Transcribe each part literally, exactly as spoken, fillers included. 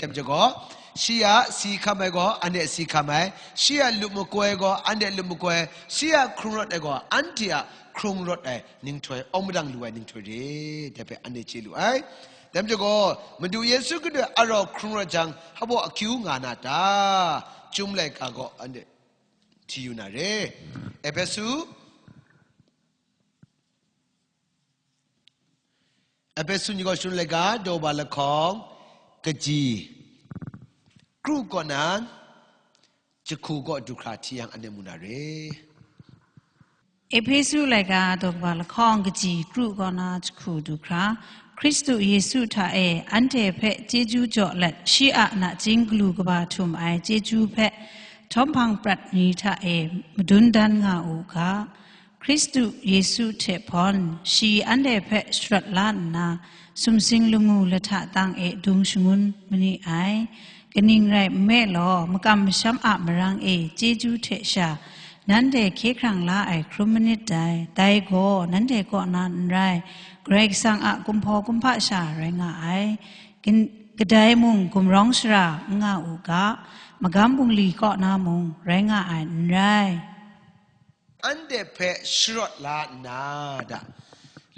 Dai majaw gaw, shi a si hkam ai gaw, anhte si hkam ai, shi a lup makoi gaw, anhte lup makoi, shi a hkrung rawt ai gaw, anhte a hkrung rawt ai ninghtoi, awng madang lu ai ninghtoi re, dai hpe anhte chye lu ai. Dai majaw gaw, Madu Yesu Hkristu a arau hkrung rawt jang, hpa baw akyu nga na ta? Chyum laika gaw anhte hti yu na re. Ehpesu, Ehpesu ni gaw shangun laika daw ba lahkawng kaji kru kaw na jahku kaw du hkra hti yang anhte mu na re. Ehpesu laika daw ba lahkawng kaji kru kaw na jahku du hkra, Hkristu Yesu hta e anhte hpe chyeju jaw let, shi a nachying galu kaba htum ai chyeju hpe htawm hpang prat ni hta e madun dan nga u ga. Hkristu Yesu hte hpawn shi anhte hpe sharawt la nna, sumsing lamu lahta tang e dung shangun ma ni ai. Kaning rai nme law, makam masham a marang e chyeju hte sha nanhte hkye hkrang la ai hkrum manit dai. Dai gaw nanhte kaw na n rai, Karai Kasang a kumhpaw kumhpa sha rai nga ai. Gin-, kadai mung gumrawng shara n nga u ga, magam bungli kaw na mung rai nga ai n rai. Anhte hpe sharawt la nna da,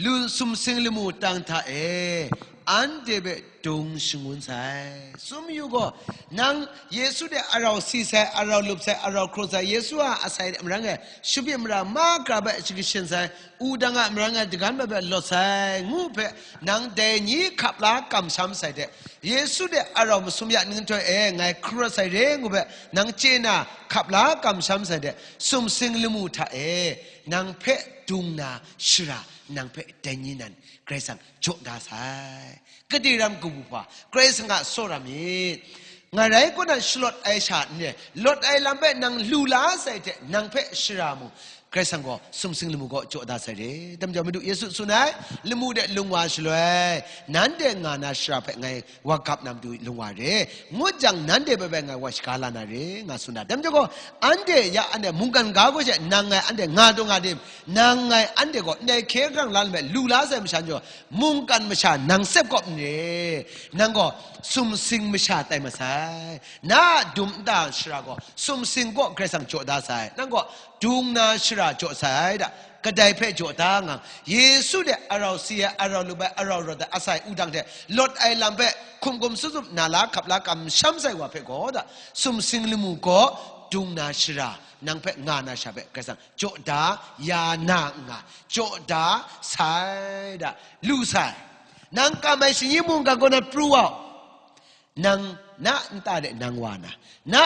lu sumsing lamu tang hta e anhte hpe dung shangun sai. Sum yu gaw, nang Yesu de arau si sai, arau lup sai, arau hkrung sai, Yesu a asai de marang e shapyi mara mahkra hpe shakashin sai, wudang a marang e dagan hpe lawt sai, ngu hpe nang dai ni hkap la kamsham sai de, Yesu de arau masum ya ninghtoi e ngai hkrung rawt sai re ngu hpe nang chye na hkap la kamsham sai de, sumsing lamu hta e nang hpe dung na shara, nang hpe dai ni nan Karai Kasang jaw da sai. Gade ram kabu hpa, Karai Kasang a tsawra myit. Ngai rai kaw na shalawt ai sha n re, lawt ai lam hpe nang lu la sai hte, nang hpe shara mung, Karai Kasang gaw sumsing lamu gaw jaw da sai re. Dai majaw Madu Yesu tsun ai, lamu de lung wa shaloi, nanhte nga na shara hpe ngai wa gap na matu lung wa re, ngut jang nanhte hpe bai ngai wa shaga la na re, nga tsun ai. Dai majaw gaw, anhte ya anhte mungkan ga gaw she nang ngai anhte nga taw nga dim, nang ngai anhte gaw ndai hkye hkrang la lam hpe lu la sai masha n jaw, mungkan masha nang sep kawp n re, nang gaw sumsing masha tai masai. Na a dum nta shara gaw sumsing kaw Karai Kasang jaw da sai, nang gaw dung na shara jaw sai da, kadai hpe jaw da ngang, Yesu de arau si ai, arau lup ai, arau rawt ai, asai wudang hte lawt ai lam hpe hkum hkum tsup tsup na la hkap la kamsham sai wa hpe gaw da, sumsing lamu gaw dung na shara, nang hpe nga na sha hpe Karai Kasang jaw da ya na n nga, jaw da sai da, lu sai. Nang kam ai shani mungkan kaw na pru wa u. Nang na nta de nang wa na, na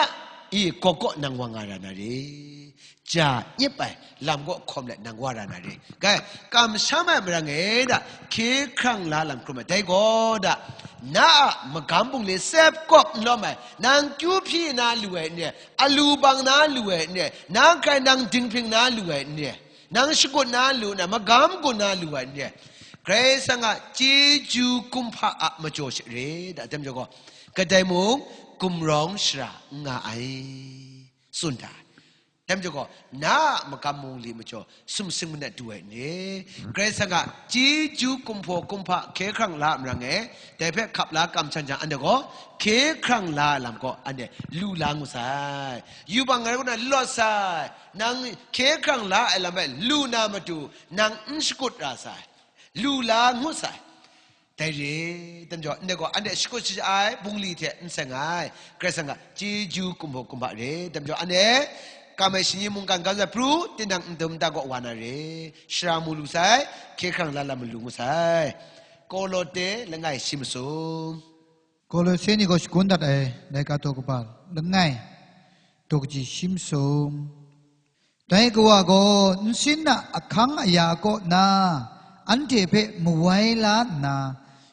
i kaw kaw nang wa nga ra na re. Ja nyip ai lam kaw hkawm let nang wa ra na re. Gai, kamsham ai marang e da, hkye hkrang la lam hkrum ai. Dai gaw da, na a magam bungli sep kawp n lawm ai, nang kyu hpyi na lu ai n re, alu bang na lu ai n re, nang hkrai nang dinghpring na lu ai n re, nang shakut na lu na, magam gun na lu ai n re, Karai Kasang a chyeju kumhpa a majaw she re da, dai majaw gaw, kadai mung gumrawng shara n nga ai, tsun da. Dai majaw gaw, na a magam bungli majaw sumsing manat du ai n re, Karai Kasang a chyeju kumhpaw kumhpa hkye hkrang la ai marang e, dai hpe hkap la kamsham jang, anhte gaw hkye hkrang la ai lam gaw anhte lu la ngu sai. Yubak ngai rai kaw na lawt sai, nang hkye hkrang la ai lam hpe lu na matu, nang n shakut ra sai, lu la ngut sai. Dai re, dai majaw, ndai gaw, anhte shakut shaja ai bungli hte n seng ai, Karai Kasang a chyeju kumhpaw kumhpa re, dai majaw, anhte kam ai shani mungkan ga ai pru, tinang n dum da gaw wa na re, shara mu lu sai, hkye hkrang la lam malu ngu sai. Kolote langai shi masum. Kolose ni gaw shagun dat ai laika daw kaba langai, daw kaji shi masum. Dai Kawa gaw nsin a ahkang aya kaw na anhte hpe mawai la nna,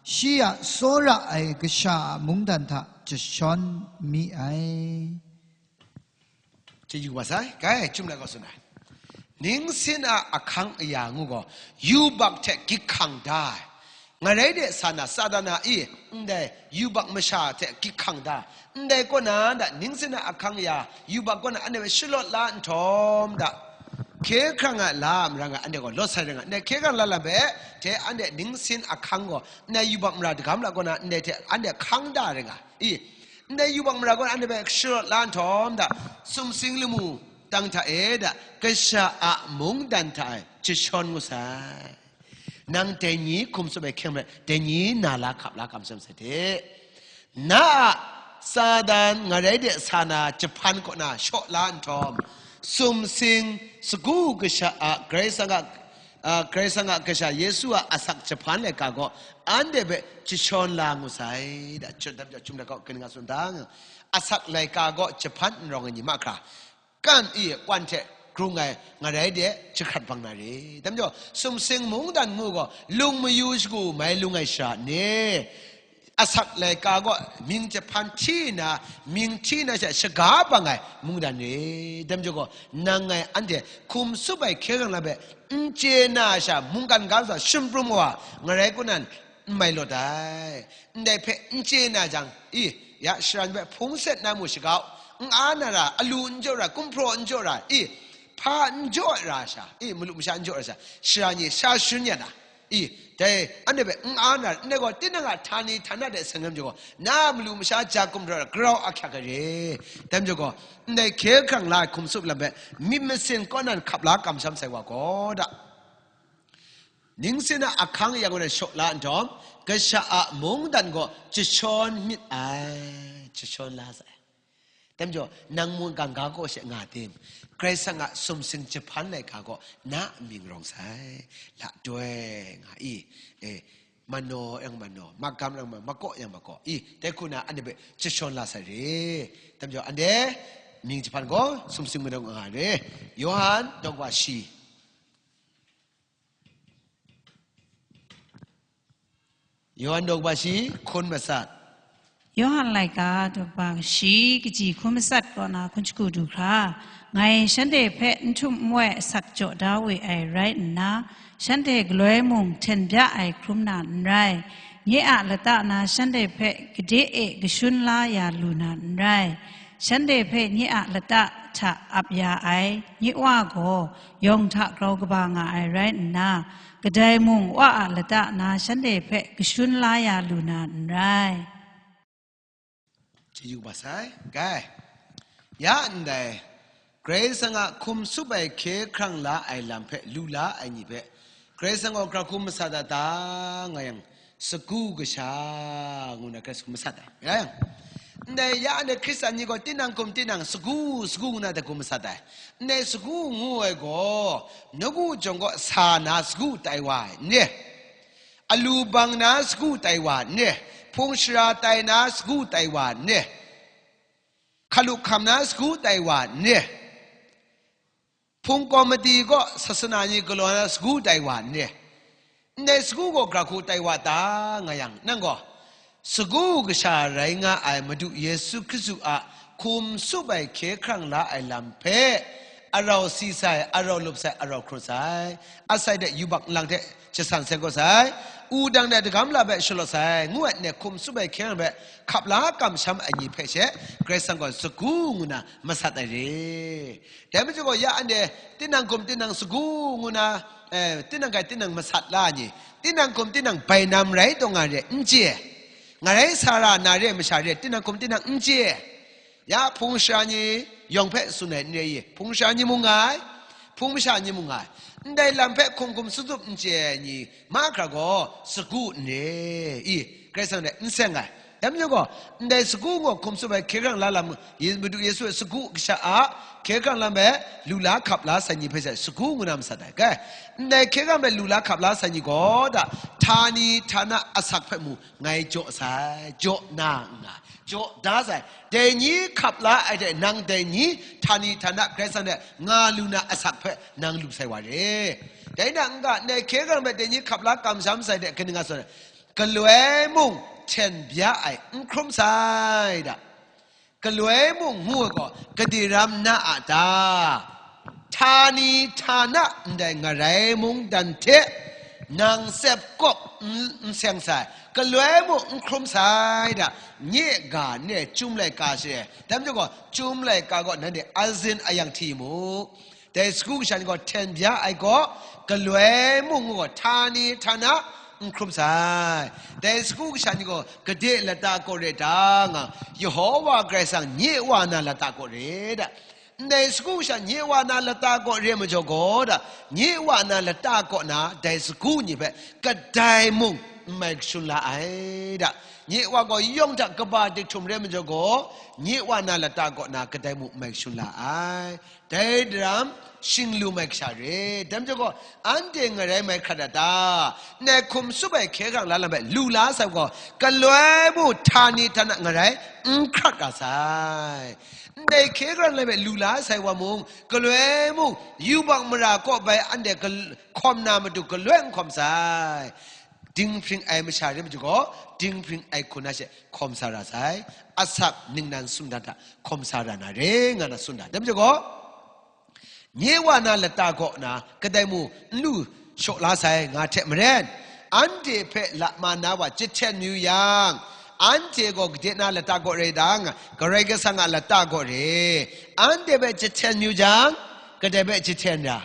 shi a tsawra ai kasha a mungdan hta jashawn mi ai. Chyeju wa sai, kai, chyum lai kaw tsun ai. Ningsin a ahkang aya ngu gaw, yubak hte gyit hkang da ai. Ngarai de sa na Satan a i, ndai yubak masha hte gyit hkang da, ndai kaw na, da ningsin a ahkang aya, yubak kaw na anhte hpe shalawt la nhtawm, da Hkye hkrang a lam rai nga, anhte gaw lawt sai rai nga. Ndai hkye hkrang la lam hpe, hte anhte ningsin ahkang gaw, ndai yubak mara dagam la kaw na, ndai hte anhte hkang da rai nga. I, ndai yubak mara gaw, anhte hpe sharawt la nhtawm da, sumsing lamu tang hta e da, kasha a mungdan hta e jashawn ngu sai. Nang dai ni hkum tsup ai hkying hpe, dai ni na la hkap la kamsham sai hte. Na a Satan ngarai de sa na jahpan kaw na shaw la nhtawm, sumsing sagu kasha a Karai Kasang a, a, Karai Kasang a Kasha Yesu a asak jahpan laika gaw anhte hpe jashawn la ngu sai, da, chyum dap chyum dap kau, kaning nga tsun dang, asak laika gaw jahpan n rawng ai ni mahkra, kan i wan hte grung ai ngarai de jahkrat bang na re. Dai majaw, sumsing mungdan ngu gaw, lung mayu shagu mai lung ai sha ni, asak laika gaw mying jahpan hti nna, mying hti na sha shaga bang ai mungdan re. Dai majaw gaw, nang ngai anhte hkum tsup ai hkye hkrang lam hpe n chye na sha, mungkan ga sa shumprum wa, ngarai kaw nan n mai lawt ai. Ndai hpe n chye na jang, i, ya, shara ni hpe hpung set na mu shagau, n a na ra, alu n jaw ra, kumhpraw n jaw ra, i, hpa n jaw ra sha, i, malu masha n jaw ra sha, shara ni sha shun ya na, i, dai anhte hpe n a na ra, ndai gaw tinang a htani htana de seng lam jaw gaw, na malu masha ja kumhpraw ra, grau ahkyak ai re. Dai majaw gaw, ndai hkye hkrang la ai hkum tsup lam hpe myit masin kaw nan hkap la kamsham sai wa gaw da. Ningsin a ahkang yang gaw shaw la nhtawm, kasha a mungdan gaw jashawn myit ai, jashawn la sai. Dai majaw, nang mungkan ga kaw she nga tim, Karai Kasang a sumsing jahpan laika gaw na mying rawng sai, la doi nga i, e, mano yang mano, magam yang ma-, makaw yang makaw, i, dai hku na anhte hpe jashawn la sai re. Dai majaw, anhte mying jahpan gaw sumsing mungdan nga re. Yawhan daw kaba shi. Yawhan daw kaba shi, hkun masat. Yawhan laika daw kaba shi, kaji hkun masat kaw na hkun shagu du hkra, ngai shanhte hpe n htum n wai asak jaw da we ai rai nna, shanhte galoi mung hten bya ai hkrum na n rai. Nye a lata na shanhte hpe gade e kashun la ya lu na n rai. Shanhte hpe nye a lata hta ap ya ai nye Wa gaw yawng hta grau kaba nga ai rai nna, kadai mung Wa a lata na shanhte hpe kashun la ya lu na n rai. Chyeju kaba sai, gai. Ya ndai, Karai Kasang a hkum tsup ai hkye hkrang la ai lam hpe lu la ai ni hpe, Karai Kasang gaw gara hku masat a ta nga yang, sagu kasha ngu na Karai Kasang hkum masat ai. Ya yang, ndai ya ndai Hkristan ni gaw tinang hkum tinang sagu, sagu ngu na dai hkum masat ai. Ndai sagu ngu ai gaw, nawku jawng kaw sa na sagu tai wa ai, n re? Alu bang na sagu tai wa, n re? Hpung shara tai na sagu tai wa, n re? Hkalup hkam na sagu tai wa, n re? Hpung kawmati kaw sasana ni galaw na sagu tai wa n re? Ndai sagu gaw gara hku tai wa ta nga yang, nang gaw sagu kasha rai nga ai Madu Yesu Hkristu a hkum tsup ai hkye hkrang la ai lam hpe arau si sai, arau lup sai, arau hkrut sai, asai de yubak nlang hte jasan seng kau sai, wudang de dagam la hpe shalawt sai, ngu ai ndai hkum tsup ai hkye hkrang hpe hkap la kamsham ai ni hpe she, Karai Kasang gaw sagu ngu na masat ai re. Dai majaw gaw, ya anhte tinang hkum tinang sagu ngu na, eh, tinang kai tinang masat la ai ni, tinang hkum tinang bainam rai taw nga re n chye, ngarai sa ra na re masha re tinang hkum tinang n chye. Ya hpung shara ni yawng hpe tsun ai n re i? Hpung shara ni mung nga ai, hpung masha ni mung nga ai. Ndai lam hpe hkum hkum tsup tsup n chye ai ni mahkra gaw sagu n re i? Karai Kasang hte n seng ai. Dai majaw gaw, ndai sagu gaw hkum tsup ai hkye hkrang la lam, Ye-, Madu Yesu a sagu kasha a hkye hkrang lam hpe lu la hkap la sai ni hpe she sagu ngu na masat ai. Kai, ndai hkye hkrang hpe lu la hkap la sai ni gaw, da, htani htana asak hpe mu ngai jaw sai, jaw na n nga, jaw da sai. Dai ni hkap la ai hte nang dai ni htani htana Karai Kasang hte nga lu na asak hpe nang lu sai wa re. Dai na n ga, ndai hkye hkrang hpe dai ni hkap la kamsham sai hte kaning nga tsun ai? Galoi mung hten bya ai n hkrum sai da. Galoi mung ngu ai gaw, gade ram na a ta? Htani htana ndai ngarai mungdan hte nang tsep kawp n, n seng sai, galoi mung n hkrum sai da, nye ga n re, Chyum laika she, dai majaw gaw, Chyum laika gaw nanhte azin ayang hti mu. Dai sagu kasha ni gaw hten bya ai gaw, galoi mung gaw htani htana n hkrum sai. Dai sagu kasha ni gaw gade lata kaw re ta nga, Yehova Karai Kasang nye wa na lata kaw re da. Ndai sagu kasha nye wa na lata kaw re majaw gaw da, nye wa na lata kaw na dai sagu ni hpe kadai mung n mai kashun la ai da. Nye wa gaw yawng hta kaba dik htum re majaw gaw, nye wa na lata kaw na kadai mung n mai kashun la ai. Dai daram, shing lu mai kasha re. Dai majaw gaw, anhte ngarai mai hkrat a ta? Ndai hkum tsup ai hkye hkrang la lam hpe lu la sai gaw, galoi mung htani htana ngarai n hkrat ra sai. Ndai hkye hkrang la lam hpe lu la sai wa mung, galoi mung yubak mara kaw bai anhte gal-, hkawm na matu galoi n hkawm sai. Dinghpring ai masha re majaw gaw, dinghpring ai hku na she hkawm sa ra sai. Asak ningnan sumdan hta hkawm sa ra na re, nga na tsun da. Dai majaw gaw, nye wa na lata kaw na kadai mung n lu shaw la sai, nga hte maren, anhte hpe lama na wa jahten mayu yang, anhte gaw gade na lata kaw re dang, Karai Kasang a lata kaw re. Anhte hpe jahten mayu jang, kadai hpe jahten ra?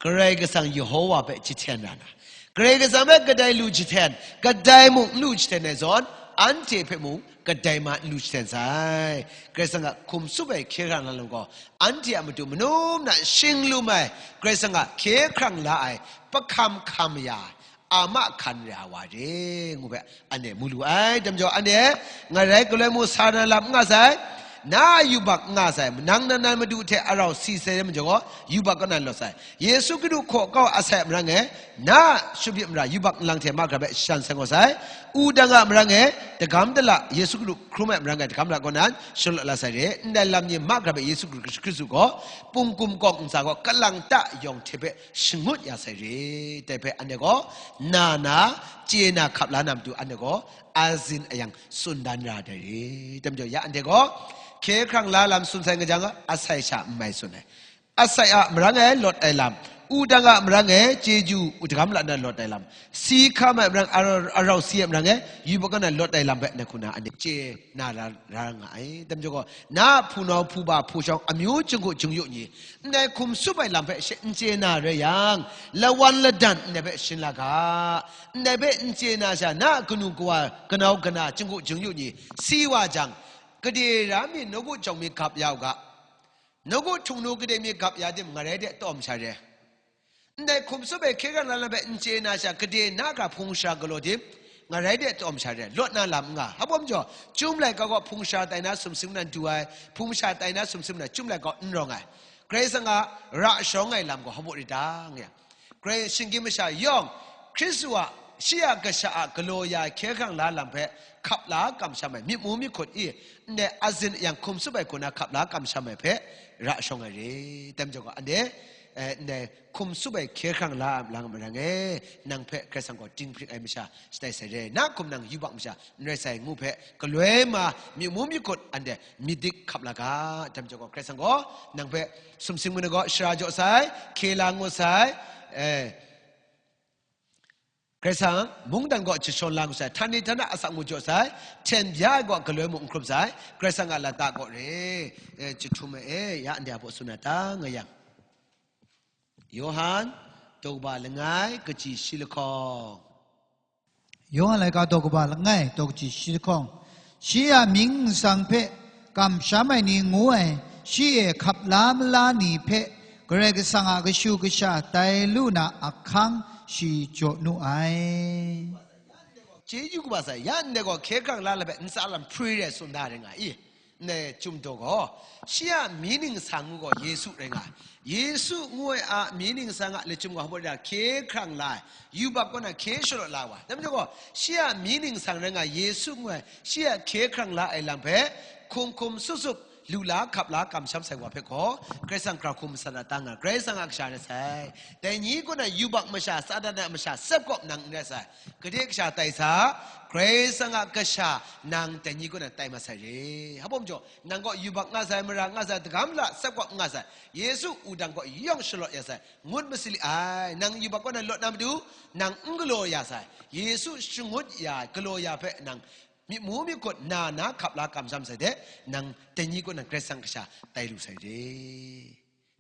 Karai Kasang Yehova hpe jahten ra na, Karai Kasang hpe kadai lu jahten, kadai mung n lu jahten ai zawn, anhte hpe mung kadai ma n lu jahten sai. Karai Kasang a hkum tsup ai hkye hkrang la lam gaw, anhte a matu manum na shing lu mai, Karai Kasang a hkye hkrang la ai, pahkam hkam ya, ama hkan ra wa re, ngu hpe, anhte mu lu ai. Dai majaw, anhte ngarai galoi mung sa na lam n nga sai, na a yubak n nga sai, nang nan nan madu hte arau si sai majaw gaw, yubak kaw nan lawt sai. Yesu Hkristu hkaw kau a sai a marang e, na a shubit mara yubak nlang hte mahkra hpe shan sai ngaw sai. Wudang a marang e, dagam dala Yesu Hkristu hkrum ai marang e, dagam dala kaw nan shalawt la sai re. Ndai lam ni mahkra hpe Yesu Hkristu gaw, pungkum kawng ntsa gaw, kalang ta yawng hte hpe shangut ya sai re. Dai hpe anhte gaw, na na, chye na hkap la na matu anhte gaw, azin ayang tsun dan ra dai re. Dai majaw, ya anhte gaw, hkye hkrang la lam tsun sai nga jang, asai sha n mai tsun ai. Asai a marang e lawt ai lam, wudang a marang e chyeju dagam la na lawt ai lam, si hkam ai marang, arau, arau si ai marang e yubak kaw na lawt ai lam hpe, na hku na anhte chye na ra, ra nga ai. Dai majaw gaw, na a hpunau, hpuba, hpushawng, amyu jinghku jingyu ni, ndai hkum tsup ai lam hpe she n chye na rai yang, lawan ladan ndai hpe shin la ga. Ndai hpe n chye na sha, na a kanu kawa, kanau kana, jinghku jingyu ni si wa jang, gade ra mi, nawku jawng mi gap ya u ga. Nawku htung nu gade mi gap ya tim, ngarai de tawm sha re. Ndai hkum tsup ai hkye hkrang la lam hpe n chye na sha, gade na hkra hpung shara galaw tim, ngarai de tawm sha re, lawt na lam n nga. Hpa majaw, chyum laika gaw hpung shara tai na sumsing nan du ai, hpung shara tai na sumsing nan chyum laika gaw n rawng ai. Karai Kasang a ra sharawng ai lam gaw hpa rit ta, nga yang, Karai shinggyim masha yawng, Hkristu a, shi a kasha a galaw ya ai hkye hkrang la lam hpe hkap la kamsham ai, myit mu myit hkut i, ndai azin ayang hkum tsup ai hku na hkap la kamsham ai hpe ra sharawng ai re. Dai majaw gaw, anhte, eh, ndai hkum tsup ai hkye hkrang la ai lam marang e, nang hpe Karai Kasang gaw dinghpring ai masha shatai sai re, na hkum nang yubak masha n rai sai ngu hpe, galoi ma myit mu myit hkut anhte myit dik hkap la ga. Dai majaw gaw, Karai Kasang gaw nang hpe sumsing mung gaw shara jaw sai, hkye la ngut sai, eh, Karai Kasang mungdan gaw jashawn la ngut sai, htani htana asak mung jaw sai, hten bya ai gaw galoi mung n hkrum sai, Karai Kasang a lata kaw re, eh, jahtum ai e, ya anhte a baw tsun na ta, nga yang. Yawhan, daw kaba langai, kaji shi lahkawng. Yawhan laika daw kaba langai, daw kaji shi lahkawng. Shi a mying nsang hpe kamsham ai ni ngu ai, shi e hkap la mala ni hpe Karai Kasang a kashu kasha tai lu na ahkang shi jaw nu ai. Chyeju kaba sai, ya ndai gaw hkye hkrang la lam hpe ntsa lam hpri re tsun da rai nga i? Ndai chyum daw gaw, shi a mying ningsang ngu gaw Yesu rai nga ai. Yesu ngu ai a mying ningsang a lachyum gaw hpa rai hkye hkrang la ai, yubak kaw na hkye shalaw la wa. Dai majaw gaw, shi a mying ningsang rai nga Yesu ngu ai, shi a hkye hkrang la ai lam hpe hkum hkum tsup tsup, lu la, hkap la, kamsham sai wa hpe gaw, Karai Kasang hkra hkum masat a ta nga, Karai Kasang a kasha rai sai. Dai ni kaw na yubak masha, Satan a masha, tsep kawp nang n rai sai. Gade kasha tai sa, Karai Kasang a kasha nang dai ni kaw na tai mat sai re. Hpa majaw, nang gaw yubak nga sai, mara nga sai, dagam la, tsep kawp nga sai, Yesu wudang gaw yawng shalawt ya sai, ngut masali ai, nang yubak kaw na lawt na matu, nang n galaw ya sai, Yesu shangut ya, galaw ya hpe nang myit mu myit hkut na na hkap la kamsham sai de, nang dai ni kaw na Karai Kasang kasha tai lu sai re.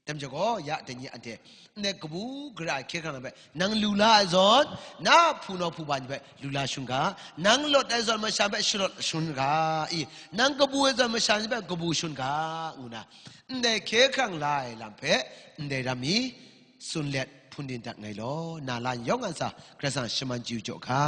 Dai majaw gaw, ya dai ni anhte, ndai kabu gara ai hkye hkrang hpe nang lu la ai zawn, na hpunau hpuba ni hpe lu la shangun ga, nang lawt ai zawn masha hpe shalawt shangun ga i, nang kabu ai zawn masha ni hpe kabu shangun ga, ngu na, ndai hkye hkrang la ai lam hpe, ndai ram mi tsun let hpun din dat nngai law, na la n yawng nga sa, Karai Kasang shaman chyu jaw ga.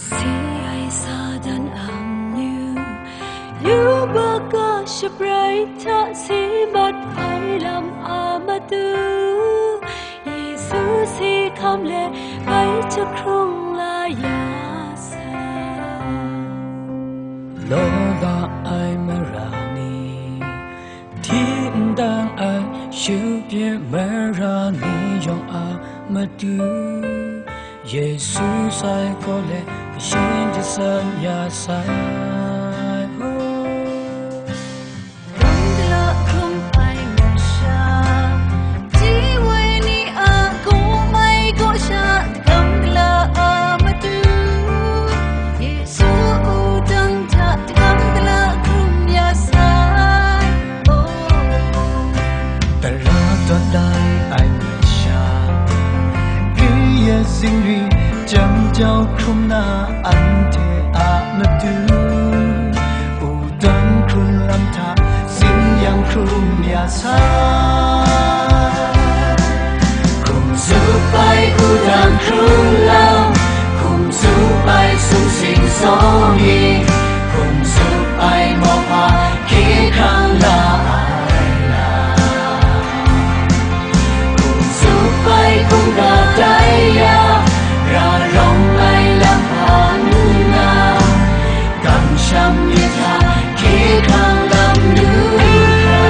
Si ai sa dan ang yu, yubak a shabrai hta si mat ai lam a matu, Yesu si hkam let bai jahkrung la ya sa. Law la ai mara ni, hti ndang ai shupyit mara ni yawng a matu, Yesu sai kaw let kashin jasan ya sai. Gam gala hkrum ai masha, ji woi ni a gaw mai gaw sha, gam gala a matu, Yesu wudang hta gam gala hkrum ya sai. Oh. Tara tawn lai ai masha, kaya zingri jam jau hkrum na anhte a matu, wudang hkrun lam hta sin yang hkrum ya sai. Hkum tsup ai wudang hkrun lam, hkum tsup ai sumsing sawmi, hkum tsup ai mawhpa hkye hkrang la ai lam, hkum tsup ai hkungga tai ya, ra rawng ai lam hpang nna, kamsham myit hta hkye hkrang lam lu hkra.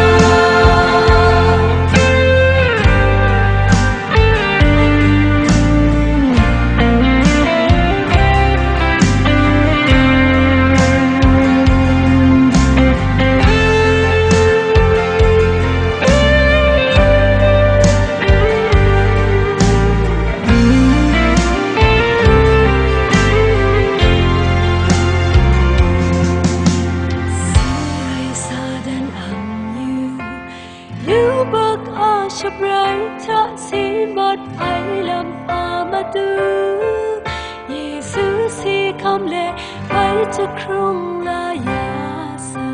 Yubak a shabrai hta si mat ai lam a matu, Yesu si hkam let bai jahkrung la ya sa.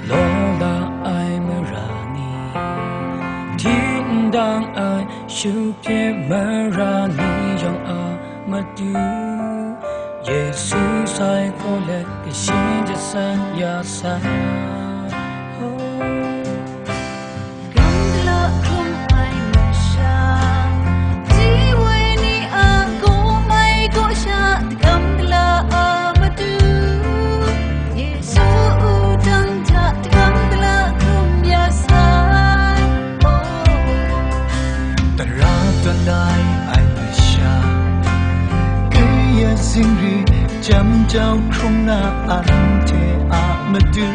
Law la ai mara ni, hti ndang ai shupyit mara ni yawng a matu, Yesu sai kaw let kashin jasan ya sai. Oh. Gam gala hkrum ai masha, ji woi ni a gaw mai gaw sha, gam gala a matu, Yesu wudang hta gam gala hkrum ya sai. Oh. Tara tawn lai ai masha, kaya zingri jam jau hkrung na anhte a matu,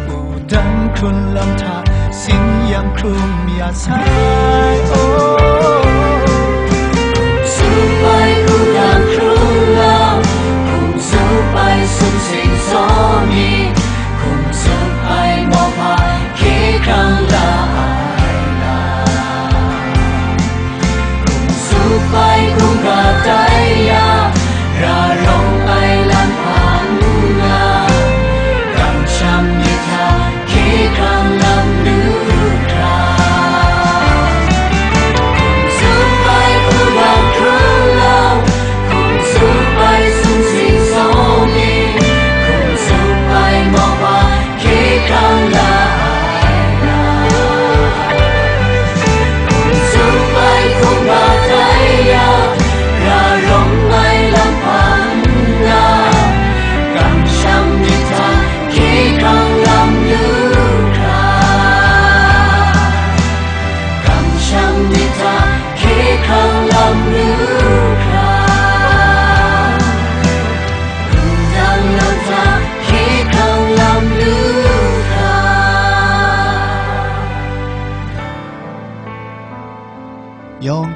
wudang hkrun lam hta sin yang hkrum ya sai. Oh, hkum tsup ai wudang hkrun lam, hkum tsup ai sumsing sawmi, hkum tsup ai mawhpa hkye hkrang la ai lam, hkum tsup ai hkungga tai ya, ra rawng ai lam hpang nna, kamsham myit hta hkye hkrang lam lu hkra.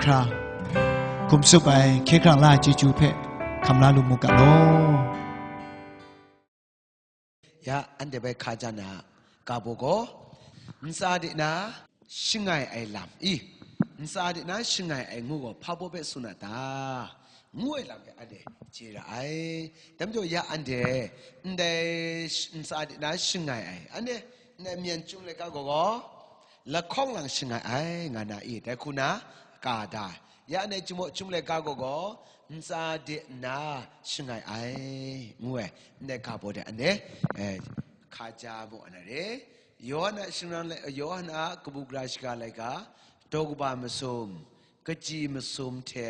Hkra, hkum tsup ai hkye hkrang la ai chyeju hpe hkam la lu mu ga law. Ya, anhte bai hka ja na ga baw gaw, ntsa de na shangai ai lam i, ntsa de na shangai ai ngu gaw hpa baw hpe tsun a ta, ngu ai lam hpe anhte chye ra ai. Dai majaw ya anhte ndai sh-, ntsa de na shangai ai, anhte ndai myen chyum laika gaw gaw, lahkawng lang shangai ai, nga na i, dai hku na ka da. Ya ndai chyum, chyum laika gaw gaw, ntsa de nna shangai ai, ngu ai, ndai ga baw de anhte, eh, hka ja mu ai na re. Yawhan a shingran lai-, Yawhan a kabu gara shiga laika, daw kaba masum, kaji masum hte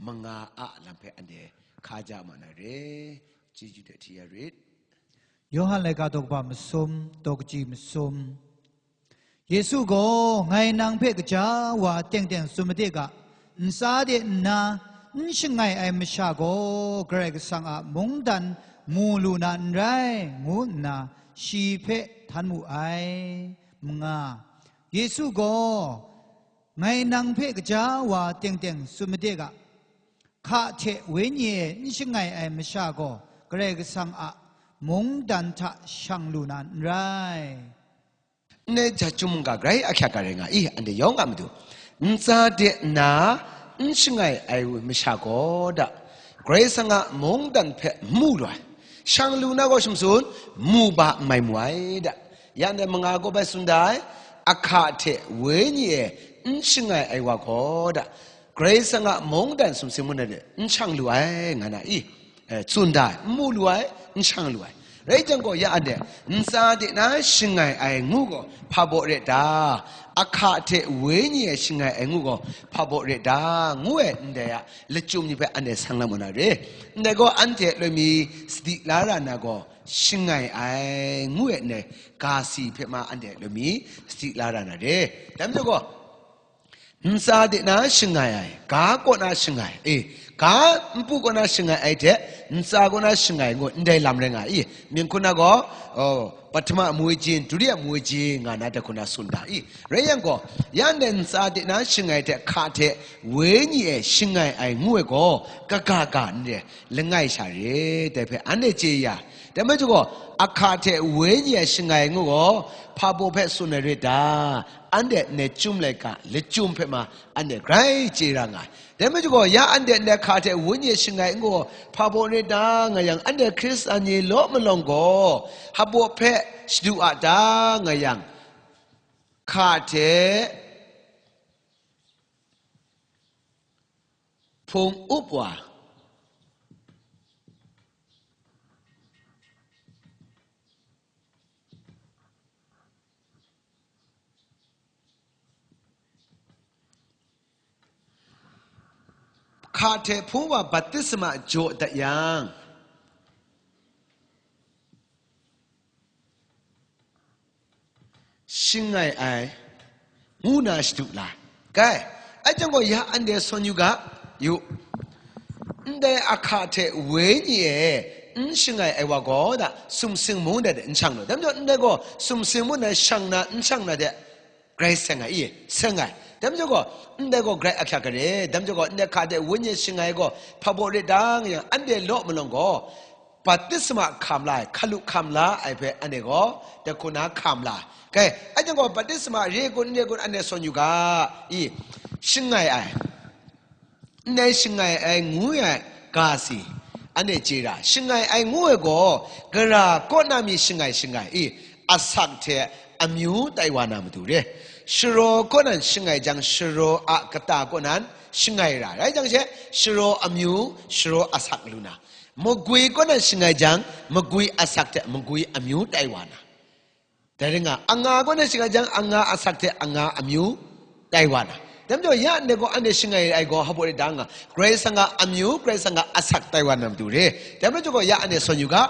manga a lam hpe anhte hka ja ma na re. Chyeju hte hti ya rit. Yawhan laika daw kaba masum, daw kaji masum. Yesu gaw, "Ngai nang hpe kaja wa teng teng tsun made ga, ntsa de nna n shangai ai masha gaw Karai Kasang a mungdan mu lu na n rai," ngu nna shi hpe htan mu ai. Manga, Yesu gaw, "Ngai nang hpe kaja wa teng teng tsun made ga, hka hte Wenyi e n shangai ai masha gaw Karai Kasang a mungdan hta shang lu na n rai." Ndai ja chyum mungga grai ahkyak ai rai nga i, anhte yawng a matu. Ntsa de nna n shangai ai masha gaw da, Karai Kasang a mungdan hpe n mu lu ai, shang lu na gaw shamsun, mu ba n mai mu ai da. Ya ndai manga gaw bai tsun da ai, ahka hte Wenyi e n shangai ai wa gaw da, Karai Kasang a mungdan sumsing mungdan de n shang lu ai, nga na i, eh, tsun da ai, n mu lu ai, n shang lu ai. Rai jang gaw, ya anhte, ntsa de na shangai ai ngu gaw, hpa baw re ta? Ahka hte Wenyi e shangai ai ngu gaw, hpa baw re ta? Ngu ai ndai a lachyum ni hpe anhte sang lam wa na re. Ndai gaw, anhte loi mi sadi la ra na gaw, shangai ai ngu ai ndai ga si hpe ma anhte loi mi sadi la ra na re. Dai majaw gaw, ntsa de na shangai ai, ga kaw na shangai, e, ga npu kaw na shangai ai hte, ntsa kaw na shangai ngu ndai lam rai nga i, mying hkun na gaw, oh, pahtama mawoi jin, dutiya mawoi jin, nga na dai hku na tsun da i. Rai yang gaw, ya ndai ntsa de na shangai hte hka hte Wenyi e shangai ai ngu ai gaw, kaga ga n re, langai sha re, dai hpe anhte chye ya. Dai majaw gaw, ahka hte Wenyi e shangai ngu gaw, hpa baw hpe tsun ai re ta? Anhte ndai chyum laika lachyum hpe ma anhte grai chye ra nga ai. Dai majaw gaw, ya anhte ndai ahka hte Wenyi e shangai ngu gaw, hpa baw re ta nga yang, anhte Hkristan ni law malawng gaw, hpa baw hpe shadu a ta nga yang, hka hte hpung up wa, hka hte hpung wa baptisma jaw dat yang, shangai ai, ngu na shadu la. Kai, ai jang gaw, ya anhte sawn yu ga, yu. Ndai ahka hte Wenyi e n shangai ai wa gaw, da, sumsing mung dai de n shang lu. Dai majaw, ndai gaw sumsing mung dai shang na, n shang na de, grai seng ai, i, seng ai. Dai majaw gaw, ndai gaw grai ahkyak ai re. Dai majaw gaw, ndai ahka hte Wenyi e shangai gaw, hpa baw re ta nga yang, anhte law malawng gaw, baptisma hkam la ai, hkalu hkam la ai hpe anhte gaw, dai hku na hkam la ai. Kai, anhte gaw baptisma re kun, n re kun, anhte sawn yu ga, i, shangai ai, ndai shangai ai ngu ai ga si, anhte chye ra, shangai ai ngu ai gaw, gara kaw na mi shangai shangai, i, asak hte amyu tai wa na matu re. Sharaw kaw nan shangai jang, sharaw a kata kaw nan shangai ra, rai jang she, sharaw amyu, sharaw asak lu na, magwi kaw nan shangai jang, magwi asak hte magwi amyu tai wa na. Dai rai nga, anga kaw nan shangai jang, anga asak hte anga amyu tai wa na. Dai majaw, ya ndai gaw anhte shangai ai gaw, hpa baw re ta nga, Karai Kasang a amyu, Karai Kasang a asak tai wa na matu re. Dai majaw gaw, ya anhte sawn yu ga,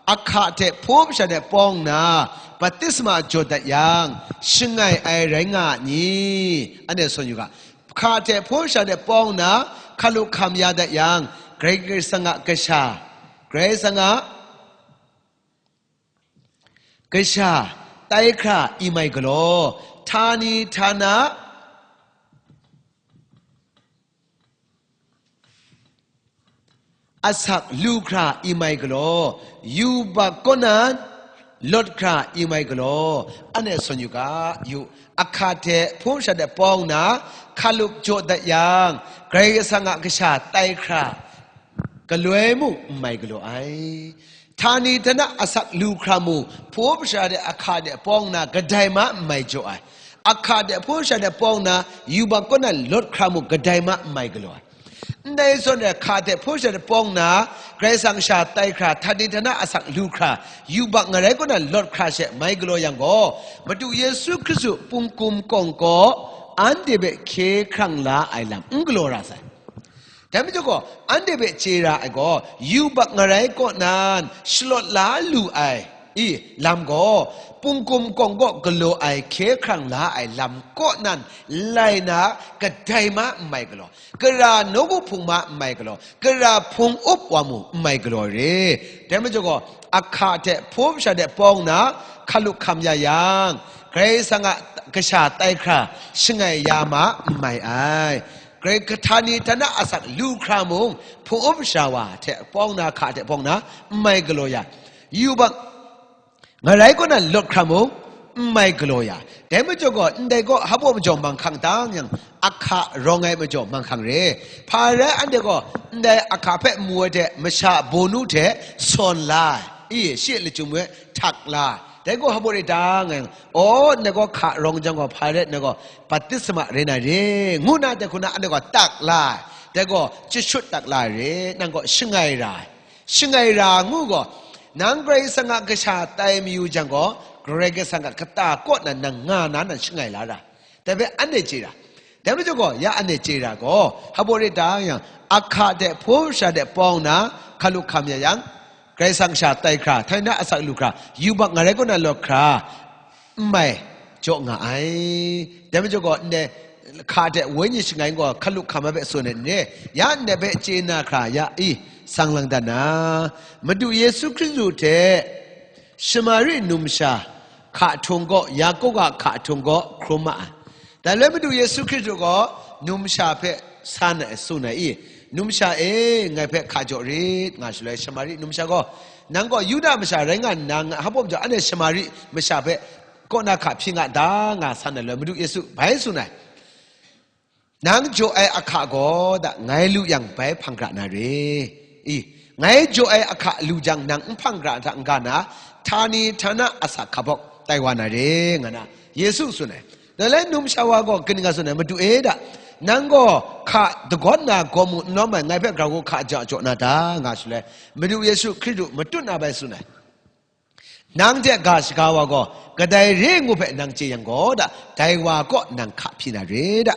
ahka hte hpung masha de pawng nna, baptisma jaw dat yang, shangai ai rai nga a ni? Anhte sawn yu ga, ahka hte hpung masha de pawng nna, hkalu hkam ya dat yang, Karai Kasang a kasha, Karai Kasang a kasha, tai hkra imai galaw, htani htana, asak lu hkra imai galaw, yubak kaw nan lawt hkra imai galaw, anhte sawn yu ga, yu, ahka hte hpung masha hte pawng nna, hkalup jaw dat yang, Karai Kasang a kasha tai hkra, galoi mung n mai galaw ai. Htani htana asak lu hkra mung, hpung masha hte ahka hte pawng nna kadai ma n mai jaw ai. Ahka hte hpung masha hte pawng nna, yubak kaw nan lawt hkra mung kadai ma n mai galaw ai. Ndai zawn rai, hka hte hpung masha hte pawng nna, Karai Kasang sha tai hkra, htani htana asak lu hkra, yubak ngarai kaw nan lawt hkra she mai galaw yang gaw, Madu Yesu Hkristu pungkum kawng kaw anhte hpe hkye hkrang la ai lam n galaw ra sai. Dai majaw gaw, anhte hpe chye ra ai gaw, yubak ngarai kaw nan shalawt la lu ai, i, lam gaw, pungkum kawng kaw galaw ai hkye hkrang la ai lam kaw nan lai na kadai ma n mai galaw, gara nawku hpung ma n mai galaw, gara hpung up wa mu n mai galaw re. Dai majaw gaw, ahka hte hpung masha hte pawng nna hkalup hkam ya yang, Karai Kasang a kasha tai hkra shangai ya ma n mai ai. Karai htani htana asak lu hkra mung, hpung up masha wa hte pawng nna, hka hte pawng nna, n mai galaw ya. Yubak ngarai kaw nan lawt hkra mung, n mai galaw ya. Dai majaw gaw, ndai gaw hpa majaw manghkang tang yang, ahka rawng ai majaw manghkang re. Hpa rai anhte gaw, ndai ahka hpe mu ai hte, masha bawnu hte sawn la ai, i, shi a lachyum hpe htak la ai. Dai gaw hpa rai tang yang, aw, ndai gaw hka rawng jang gaw, hpa rai ndai gaw, baptisma rai na re, ngu nna dai hku na anhte gaw tak la ai. Dai gaw chyashut tak la ai re, nang gaw shangai ra ai. Shangai ra ngu gaw, nang Karai Kasang a kasha tai mayu jang gaw, Karai Kasang a kata kaw nan nang nga na nan shangai la ra. Dai hpe anhte chye ra. Dai majaw gaw, ya anhte chye ra gaw, hpa rai tang yang, ahka hte hpung masha hte pawng nna hkalup hkam ya yang, Karai Kasang sha tai hkra, htani htana asak lu hkra, yubak ngarai kaw nan lawt hkra, n mai jaw nga ai. Dai majaw gaw, ndai hka hte wenyi shangai gaw hkalup hkam ai hpe tsun ai n re? Ya ndai hpe chye na hkra ya i, sang lang dat na, Madu Yesu Hkristu hte Shamari numsha hka htung kaw, Yaku a hka htung kaw hkrum ma ai. Dai loi Madu Yesu Hkristu gaw numsha hpe san ai, tsun ai i, "Numsha e, ngai hpe hka jaw rit," nga shaloi, Shamari numsha gaw, "Nang gaw Yuda masha rai nga nna, nga hpa majaw anhte Shamari masha hpe kaw na hka hpyi nga ta?" nga san ai loi, Madu Yesu bai tsun ai, "Nang jaw ai ahka gaw, da, ngai lu yang bai hpang gra na re. I, ngai jaw ai ahka lu jang, nang n hpang gra hta n-ga na, htani htana asak hkabawk tai wa na re," nga na Yesu tsun ai. Dai lai numsha wa gaw kaning nga tsun ai, "Madu e, da, nang gaw hka dagawn na gaw mu n lawm ai, ngai hpe grau hka ja jaw na ta?" nga shaloi, Madu Yesu Hkristu matut na bai tsun ai, "Nang hte ga shaga wa gaw kadai re ngu hpe nang chye yang gaw, da, dai wa kaw nang hka hpyi na re, da."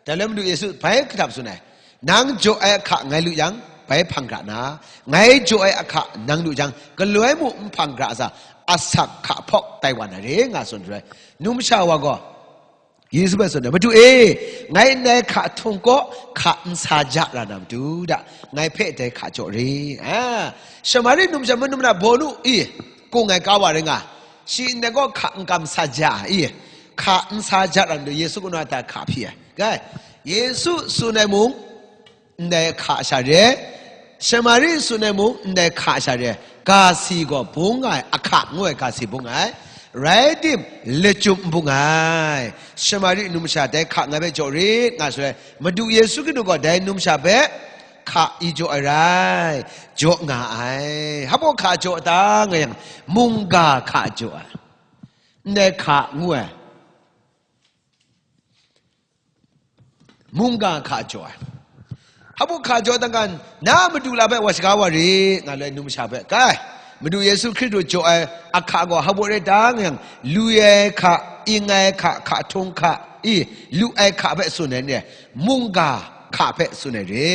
Dai loi Madu Yesu bai kadap tsun ai, "Nang jaw ai ahka ngai lu yang, bai hpang gra na, ngai jaw ai ahka nang lu jang, galoi mu n hpang gra sa, asak hka hpawk tai wa na re," nga tsun ai. Numsha wa gaw, Yesu hpe tsun ai, "Madu e, ngai ndai hka htung kaw hka n sa ja ra na matu, da, ngai hpe dai hka jaw re." A, Shamari numsha manu mana bawnu i, kung ai ka wa rai nga, shi ndai kaw hka n kam sa ja i, hka n sa ja ra matu, Yesu kaw na ta hka hpyi ai. Gai, Yesu tsun ai mung, ndai hka sha re, Shamari tsun ai mung ndai hka sha re, ga si gaw bung nga ai, ahka ngu ai ga si bung ai, rai tim, lachyum n bung ai. Shamari numsha dai hka ngai hpe jaw rit nga shaloi, Madu Yesu Hkristu gaw dai numsha hpe hka i jaw ai rai, jaw nga ai. Hpa hka jaw ta nga yang, mungga hka jaw ai, ndai hka ngu ai. Mungga hka jaw ai. Hpa hka jaw dan kan, na madu la hpe wa shaga wa rit, nga loi numsha hpe, kai, Madu Yesu Hkristu jaw ai ahka gaw hpa rai ta nga yang, lu ai hka, ing ai hka, hka htung hka, i, lu ai hka hpe tsun ai ni, mungga hka hpe tsun ai re.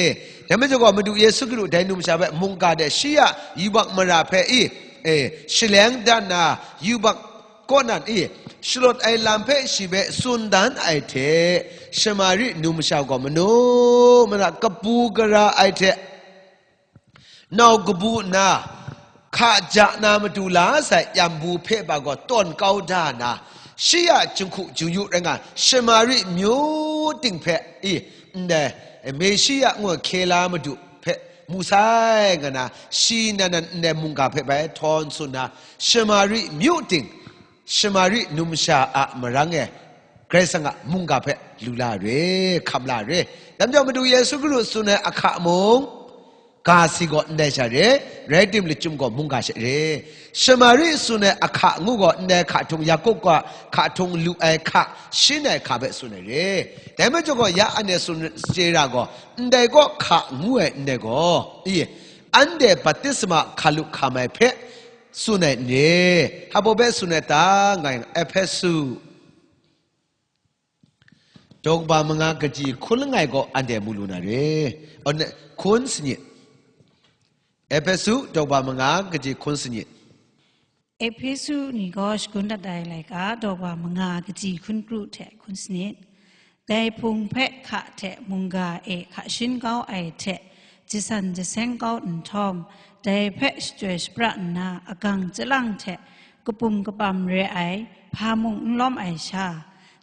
Dai majaw gaw, Madu Yesu Hkristu dai numsha hpe mungga de shi a yubak mara hpe, i, e, shaleng dan na yubak kaw nan i, shalawt ai lam hpe shi hpe tsun dan ai hte, Shamari numsha gaw manu mana kabu gara ai hte, nau kabu nna, hka ja na matu la sai yambu hpe ba gaw tawn kau da na, shi a jinghku jingyu rai nga, Shamari myu ting hpe i, ndai Meshiya ngu hkye la madu hpe mu sai, nga na, shi nan nan ndai mungga hpe bai htawn tsun na, Shamari myu ting, Shamari numsha a marang e, Karai Kasang a mungga hpe lu la re, hkam la re. Dai majaw Madu Yesu Hkristu tsun ai ahka mung, ga si gaw ndai sha re, rai tim lachyum gaw mungga sha re. Shamari tsun ai ahka ngu gaw ndai hka htung, Yakup gaw hka htung lu ai hka, shin ai hka hpe tsun ai re. Dai majaw gaw ya anhte tsun chye ra gaw, ndai gaw hka ngu ai ndai gaw, i, anhte baptisma hkalup hkam ai hpe tsun ai n re? Hpa baw hpe tsun ai ta, nga yang, Ehpesu daw kaba manga kaji hkun langai gaw anhte mu lu na re. Aw, ne, hkun sanit. Ehpesu daw kaba manga kaji hkun sanit. Ehpesu ni gaw shagun dat ai laika daw kaba manga kaji hkun kru hte hkun sanit. Dai Hpung hpe hka hte mungga e hka shin kau ai hte jasan jaseng kau nhtawm, dai hpe shachyoi shapra nna agang chyalang hte kapum kapam re ai, hpa mung n lawm ai sha,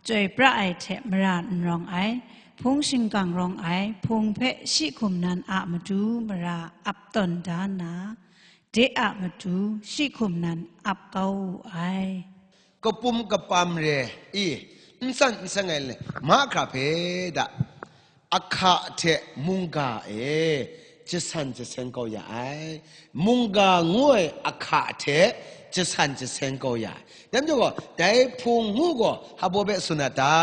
chyoi pra ai hte mara n rawng ai, hpung shingkang rawng ai, Hpung hpe shi hkum nan a matu mara ap tawn da nna, de a matu shi hkum nan ap kau wu ai. Kapum kapam re, i, n san n seng ai le, mahkra hpe da, ahka hte mungga e jasan jaseng kau ya ai. Mungga ngu ai ahka hte jasan jaseng kau ya ai. Dai majaw gaw, dai Hpung ngu gaw hpa baw hpe tsun a ta?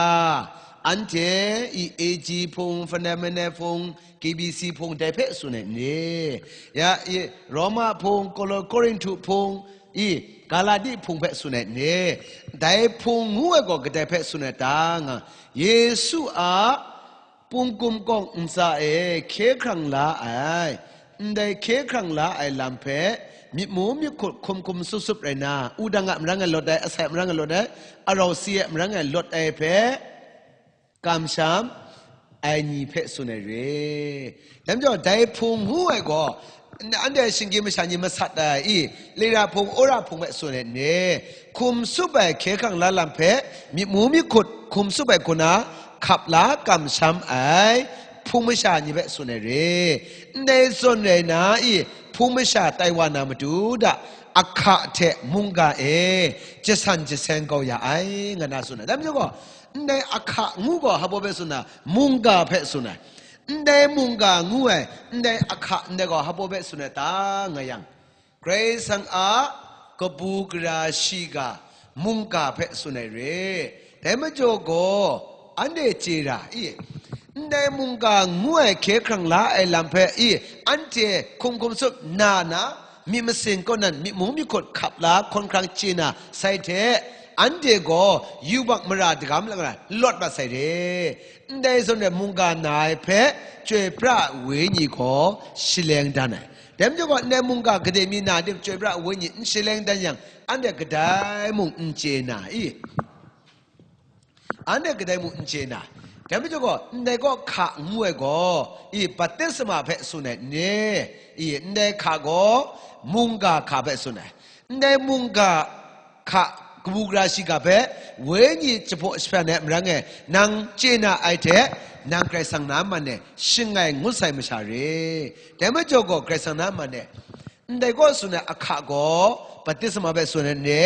Anhte i A G Hpung, Phenomena Hpung, K B C Hpung, dai hpe tsun ai n re? Ya, i Roma Hpung, Kolo-, Korinhtu Hpung, i Galati Hpung hpe tsun ai n re? Dai Hpung ngu ai gaw kadai hpe tsun ai ta, nga, Yesu a pungkum kawng ntsa e hkye hkrang la ai, ndai hkye hkrang la ai lam hpe myit mu myit hkut hkum hkum sup sup rai nna, wudang a marang e lawt ai, asai a marang e lawt ai, arau si ai marang e lawt ai hpe kamsham ai ni hpe tsun ai re. Dai majaw, dai Hpung ngu ai gaw, n-, anhte shinggyim masha ni masat ai i, Lira Hpung, Ora Hpung hpe tsun ai n re? Hkum sup ai hkye hkrang la lam hpe myit mu myit hkut hkum sup ai hku na, hkap la kamsham ai Hpung masha ni hpe tsun ai re. Ndai zawn rai na i, Hpung masha tai wa na matu da, ahka hte mungga e jasan jaseng kau ya ai, nga na tsun ai. Dai majaw gaw, ndai ahka ngu gaw hpa baw hpe tsun ai? Mungga hpe tsun ai. Ndai mungga ngu ai, ndai ahka ndai gaw hpa baw hpe tsun ai ta, nga yang, Karai Kasang a kabu gara shiga mungga hpe tsun ai re. Dai majaw gaw, anhte chye ra i? Ndai mungga ngu ai hkye hkrang la ai lam hpe i, anhte hkum hkum sup na na, myit masin kaw nan myit mung myit hkut hkap la hkawn hkrang chye na sai hte, anhte gaw yubak mara dagam langai lawt mat sai re. Ndai zawn rai mungga na ai hpe Chyoi pra ai Wenyi gaw shaleng dan ai. Dai majaw gaw, ndai mungga kadai mi na tim Chyoi pra ai Wenyi n shaleng dan yang, anhte kadai mung n chye na i? Anhte kadai mung n chye na? Dai majaw gaw, ndai gaw hka ngu ai gaw, i, baptisma hpe tsun ai n re? I, ndai hka gaw mungga hka hpe tsun ai. Ndai mungga hka, kabu gara shiga hpe Wenyi jahpaw jahpran ai marang e, nang chye na ai hte, nang Karai Kasang na man e shangai ngut sai masha re. Dai majaw gaw, Karai Kasang na man e, ndai gaw tsun ai ahka gaw, baptisma hpe tsun ai n re,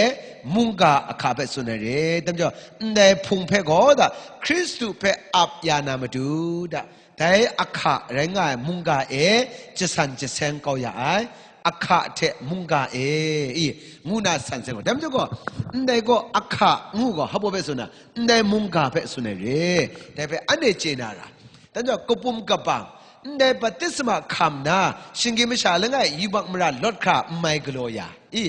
mungga ahka hpe tsun ai re. Dai majaw, ndai Hpung hpe gaw da, Hkristu hpe ap ya na matu da, dai ahka rai nga ai mungga e jasan jaseng kau ya ai, ahka hte mungga e, i, ngu na san seng gaw. Dai majaw gaw, ndai gaw ahka ngu gaw, hpa baw hpe tsun ai? Ndai mungga hpe tsun ai re. Dai hpe anhte chye na ra. Dai majaw, kapum kapam, ndai baptisma hkam na, shinggyim masha langai yubak mara lawt hkra n mai galaw ya i?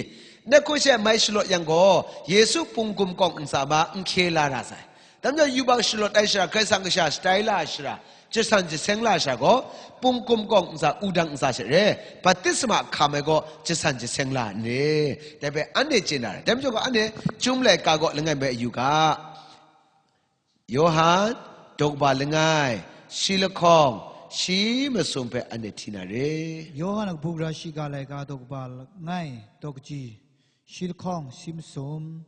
Ndai hku she mai shalawt yang gaw, Yesu pungkum kawng ntsa ma n hkye la ra sai. Dai majaw, yubak shalawt ai shara, Karai Kasang kasha shatai la ai shara, jasan jaseng la ai shara gaw, pungkum kawng ntsa, wudang ntsa she re, baptisma hkam ai gaw jasan jaseng la ai n re? Dai hpe anhte chye na ra. Dai majaw gaw, anhte Chyum laika gaw langai bai yu ga. Yawhan, daw kaba langai, shi lahkawng, shi masum hpe anhte hti na re. Yawhan a kabu gara shiga laika daw kaba langai, daw kaji, shi lahkawng, shi masum.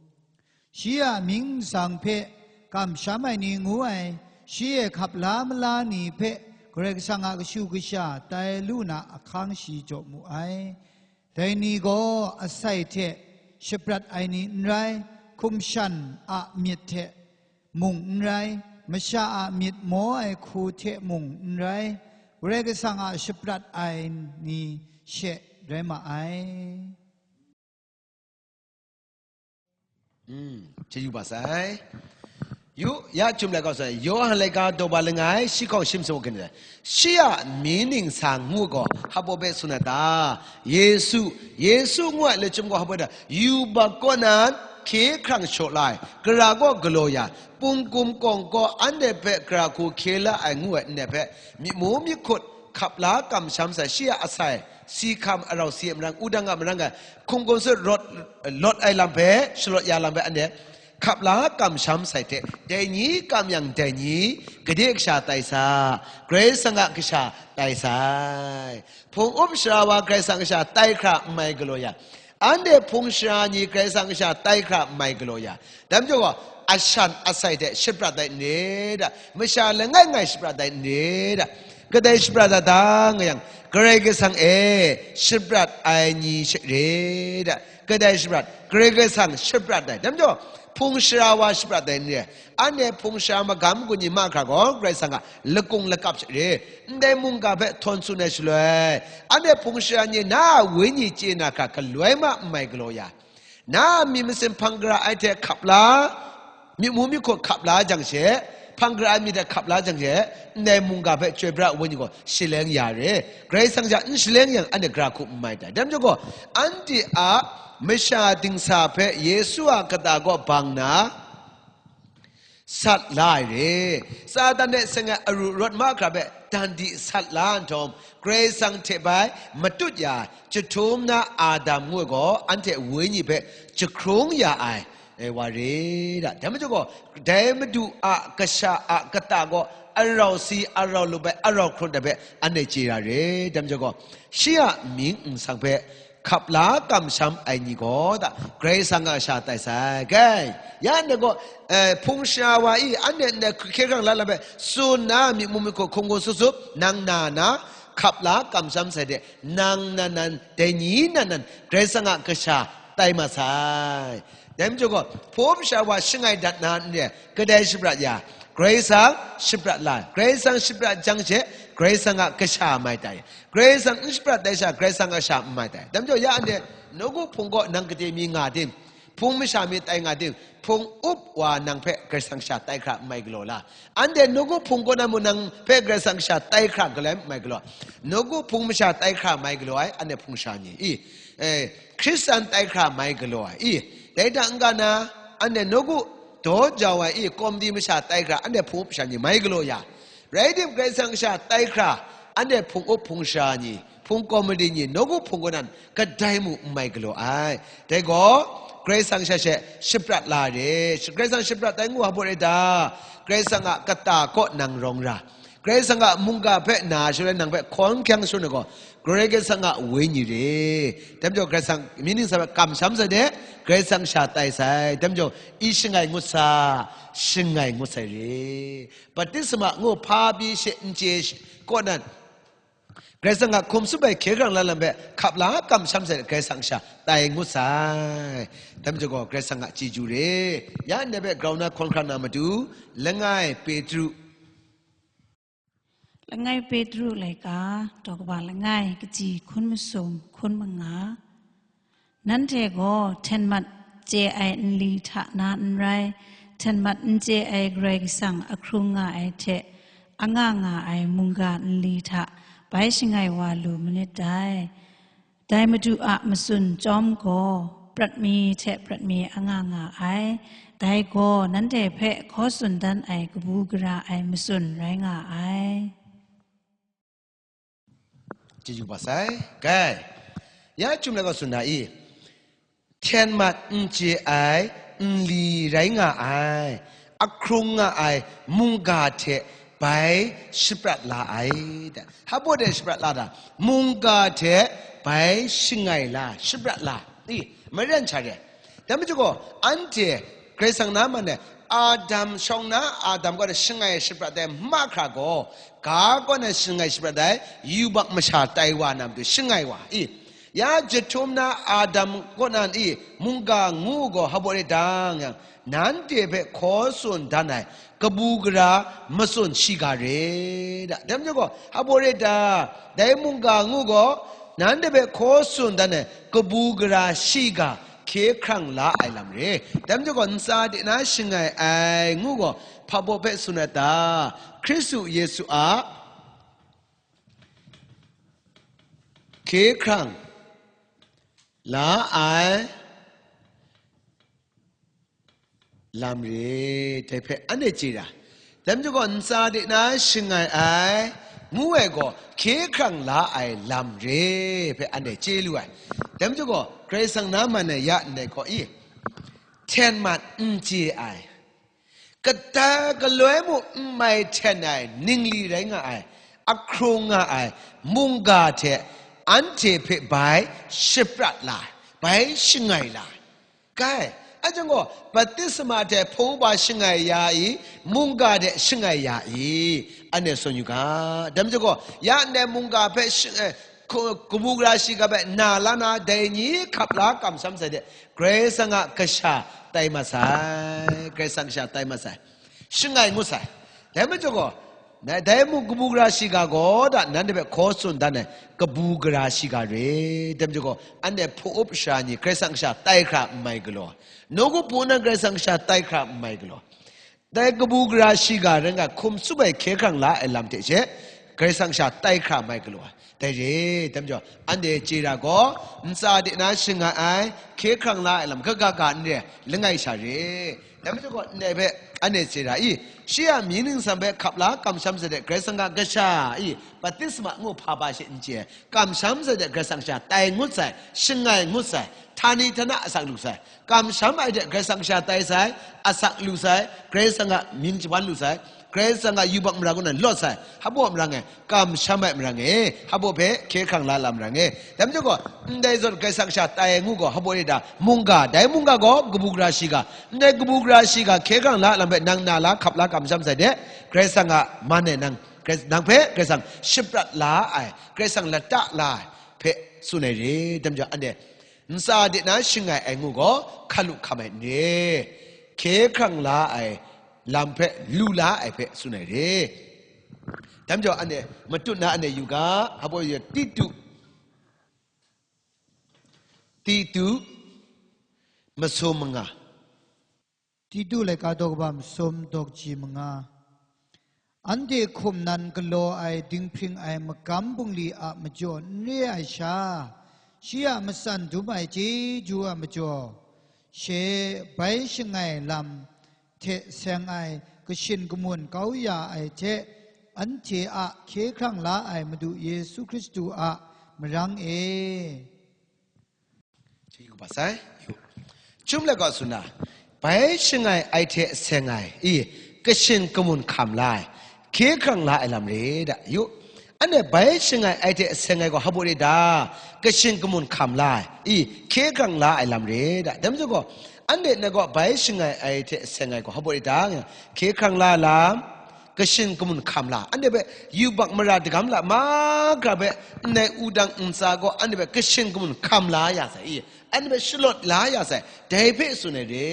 Shi a mying nsang hpe kamsham ai ni ngu ai, shi e hkap la mala ni hpe Karai Kasang a kashu kasha tai lu na ahkang shi jaw mu ai. Dai ni gaw asai hte shaprat ai ni n rai, hkum shan a myit hte mung n rai, masha a myit maw ai hku hte mung n rai, Karai Kasang a shaprat ai ni she rai ma ai. Mm, chyeju ba sai. Yu, ya chyum laika sai, Yawhan laika daw ba langai, shi hkawng shi masum kani, shi a meaning sa ngu gaw, hpa baw hpe tsun ai ta? Yesu, Yesu ngu ai lachyum gaw hpa baw da, yubak kaw nan, hkye hkrang shaw la ai, gara gaw galaw ya, pungkum kawng kaw anhte hpe gara hku hkye la ai ngu ai ndai hpe, myi mu myi hkut, hkap la kamsham sai, shi a asai, si hkam arau si a marang, wudang a marang ai, hkum hkum sut rawt, lawt ai lam hpe, shalawt ya lam hpe anhte hkap la kamsham sai hte, dai ni kam yang dai ni, gade kasha tai sa, Karai Kasang a kasha tai sai. Hpung up sara wa Karai Kasang kasha tai hkra n mai galaw ya, anhte hpung sara ni Karai Kasang kasha tai hkra n mai galaw ya, dai majaw gaw, ashan asai hte shaprat ai n re da, masha langai ngai shaprat ai n re da, kadai shaprat ai ta nga yang, Karai Kasang e shaprat ai ni she re da, kadai shaprat, Karai Kasang shaprat ai, dai majaw, hpung sara wa shaprat ai n re, anhte hpung sara magam gun ni mahkra gaw, Karai Kasang a lakung lakap she re, ndai mungga hpe htawn tsun ai shaloi, anhte hpung sara ni na a wenyi chye na hkra galoi ma n mai galaw ya, na a myit masin hpang gara ai hte hkap la, myi mu myi hkut hkap la jang she, hpang gara ai myit hte hkap la jang she, ndai mungga hpe chyoi pra ai wenyi gaw shaleng ya re. Karai Kasang sha n shaleng yang, anhte gara hku n mai tai. Dai majaw gaw, anhte a masha dingsa hpe Yesu a kata kaw bang na, sat la ai re. Satan hte seng ai aru rawt mahkra hpe dan di sat la nhtawm, Karai Kasang hte bai matut ya ai, jahtum na Adam ngu ai gaw, anhte wenyi hpe jahkrung ya ai, e, wa re da. Dai majaw gaw, dai Madu a kasha a kata gaw, arau si, arau lup ai, arau hkrun ai hpe anhte chye ya re. Dai majaw gaw, shi a mying nsang hpe hkap la kamsham ai ni gaw da, Karai Kasang a kasha tai sai. Gai, ya ndai gaw, eh, hpung sara wa i, anhte ndai hkye hkrang la lam hpe tsun na, myi mu myi hkut hkum hkum sut sut, nang na na, hkap la kamsham sai de, nang nan nan, dai ni nan nan, Karai Kasang a kasha tai ma sai. Dai majaw gaw, hpung sara wa shangai dat na n re, kadai shaprat ya, Karai Kasang shaprat la, Karai Kasang shaprat jang she, Karai Kasang a kasha mai tai. Karai Kasang n shaprat ai sha, Karai Kasang a kasha n mai tai. Dai majaw ya anhte, nawku hpung kaw nang gade mi nga tim, hpung masha mi tai nga tim, hpung up wa nang hpe Karai Kasang kasha tai hkra n mai galaw la? Anhte nawku hpung kaw na mung nang hpe Karai Kasang kasha tai hkra galoi n mai galaw? Nawku hpung masha tai hkra mai galaw ai, anhte hpung sara ni i, eh, Hkristan tai hkra mai galaw ai i, dai hta n-ga na, anhte nawku daw jau ai i, komiti masha tai hkra, anhte hpung up sha ni mai galaw ya? Rai tim, Karai Kasang kasha tai hkra, anhte hpung up hpung sara ni, hpung komiti ni, nawku hpung kaw nan, kadai mung n mai galaw ai. Dai gaw, Karai Kasang sha she shaprat la re. Karai Kasang shaprat ai ngu hpa baw re ta? Karai Kasang a kata kaw nang rawng ra, Karai Kasang a mungga hpe na shaloi nang hpe hkawn hkyang shangun ai gaw, Karai Kasang a wenyi re. Dai majaw Karai Kasang mying nsang hpe kamsham sai de, Karai Kasang sha tai sai. Dai majaw i shangai ngut sa, shangai ngut sai re. Baptisma ngu hpa pyi she n chye sh-, kaw nan, Karai Kasang a hkum tsup ai hkye hkrang la lam hpe hkap la kamsham sai, Karai Kasang sha tai ngut sai. Dai majaw gaw Karai Kasang a chyeju re. Ya ndai hpe grau na hkawn hkra na matu, langai Petru, Langai Petru laika, daw kaba langai, kaji hkun masum, hkun manga. Nanhte gaw hten mat chye ai nli hta na n rai, hten mat n chye ai Karai Kasang a hkrung nga ai hte anga nga ai mungga nli hta bai shangai wa lu manit dai. Dai Madu a matsun chyawm gaw, prat mi hte prat mi anga nga ai. Dai gaw nanhte hpe hkaw tsun dan ai kabu gara ai matsun rai nga ai. Chyeju ba sai. Kai. Ya chyum laika tsun da i? Hten mat n chye ai nli rai nga ai, ahkrung nga ai mungga hte bai shaprat la ai, da. Hpa baw de shaprat la da? Mungga hte bai shangai la, shaprat la, i, maren sha re. Dai majaw gaw, anhte Karai Kasang na man e, Adam shawng na, Adam kaw na shangai shaprat ai mahkra gaw, ga kaw na shangai shaprat ai yubak masha tai wa na matu shangai wa i, ya jahtum na Adam kaw na i mungga ngu gaw hpa baw re dang yang, nanhte hpe hkaw tsun dan ai kabu gara matsun shiga re da. Dai majaw gaw, hpa baw re da, dai mungga ngu gaw, nanhte hpe hkaw tsun dan ai kabu gara shiga hkye hkrang la ai lam re. Dai majaw gaw, ntsa de na shangai ai ngu gaw, hpa baw hpe tsun ai ta? Hkristu Yesu a hkye hkrang la ai lam re, dai hpe anhte chye ra. Dai majaw gaw, ntsa de na shangai ai ngu ai gaw, hkye hkrang la ai lam re hpe anhte chye lu ai. Dai majaw gaw, Karai Kasang na man ai ya ndai gaw i, hten mat n chye ai, kata galoi mung n mai hten ai ningli rai nga ai, ahkrung nga ai mungga hte anhte hpe bai shaprat la ai, bai shangai la ai. Kai, a jang gaw, baptisma hte hpaw uba shangai ya i, mungga hte shangai ya i, anhte tsun yu ga. Dai majaw gaw, ya ndai mungga hpe sh-, eh, ku-, kabu gara shiga hpe na la na, dai ni hkap la kamsham sai de, Karai Kasang a kasha tai mat sai, Karai Kasang kasha tai mat sai, shangai ngut sai. Dai majaw gaw, na-, dai mung kabu gara shiga gaw da, nanhte hpe hkaw tsun dan ai kabu gara shiga re. Dai majaw gaw, anhte hpaw up sha ni Karai Kasang kasha tai hkra n mai galaw, nawku hpung nan Karai Kasang kasha tai hkra n mai galaw, dai kabu gara shiga rai nga, hkum tsup ai hkye hkrang la ai lam hte she, Karai Kasang kasha tai hkra mai galaw ai, dai re. Dai majaw, anhte chye ra gaw, ntsa de na shangai ai, hkye hkrang la ai lam, kaga ga n re ai, langai sha re. Dai majaw gaw, ndai hpe anhte chye ra i, shi a mying ningsam hpe hkap la kamsham sai de Karai Kasang a kasha i, baptisma ngu hpa ba she n chye ai, kamsham sai de Karai Kasang kasha tai ngut sai, shangai ngut sai, htani htana asak lu sai, kamsham ai hte Karai Kasang kasha tai sai, asak lu sai, Karai Kasang a mying shaban lu sai, Karai Kasang a yubak mara kaw na lawt sai, hpa baw mara ngai, kamsham ai mara ngai, hpa baw hpe hkye hkrang la lam mara ngai. Dai majaw gaw, ndai zawn Karai Kasang kasha tai ai ngu gaw, hpa baw re da, mungga, dai mungga gaw kabu gara shiga, ndai kabu gara shiga hkye hkrang la lam hpe nang na la, hkap la, kamsham sai de, Karai Kasang a man e nang, Karai, nang hpe Karai Kasang shaprat la ai, Karai Kasang lata la ai hpe tsun ai re. Dai majaw, anhte ntsa de na shangai ai ngu gaw, hkalu hkam ai n re, hkye hkrang la ai lam hpe lu la ai hpe tsun ai re. Dai majaw, anhte matut na anhte yu ga, hpa baw yu, Titu, Titu, masum manga. Titu laika daw kaba masum, dawk ji manga. Anhte hkum nan galaw ai dinghpring ai magam bungli a majaw n re ai sha, shi a matsan dum ai chyeju a majaw, she bai shangai lam hte seng ai kashin kamun kau ya ai hte, anhte a hkye hkrang la ai Madu Yesu Hkristu a marang e. Chyum laika tsun na, bai shangai ai hte seng ai i, kashin kamun hkam la ai, hkye hkrang la ai lam re da yu. Anhte bai shangai ai hte seng ai gaw hpa baw re da, kashin kamun hkam la ai i, hkye hkrang la ai lam re da. Dai majaw gaw, anhte ngai gaw bai shangai ai hte seng ai gaw hpa baw re da, hkye hkrang la ai lam, kashin kamun hkam la, anhte hpe yubak mara dagam la, mahkra hpe ndai wudang ntsa gaw anhte hpe kashin kamun hkam la ya sai i, anhte hpe shalawt la ya sai, dai hpe tsun ai re.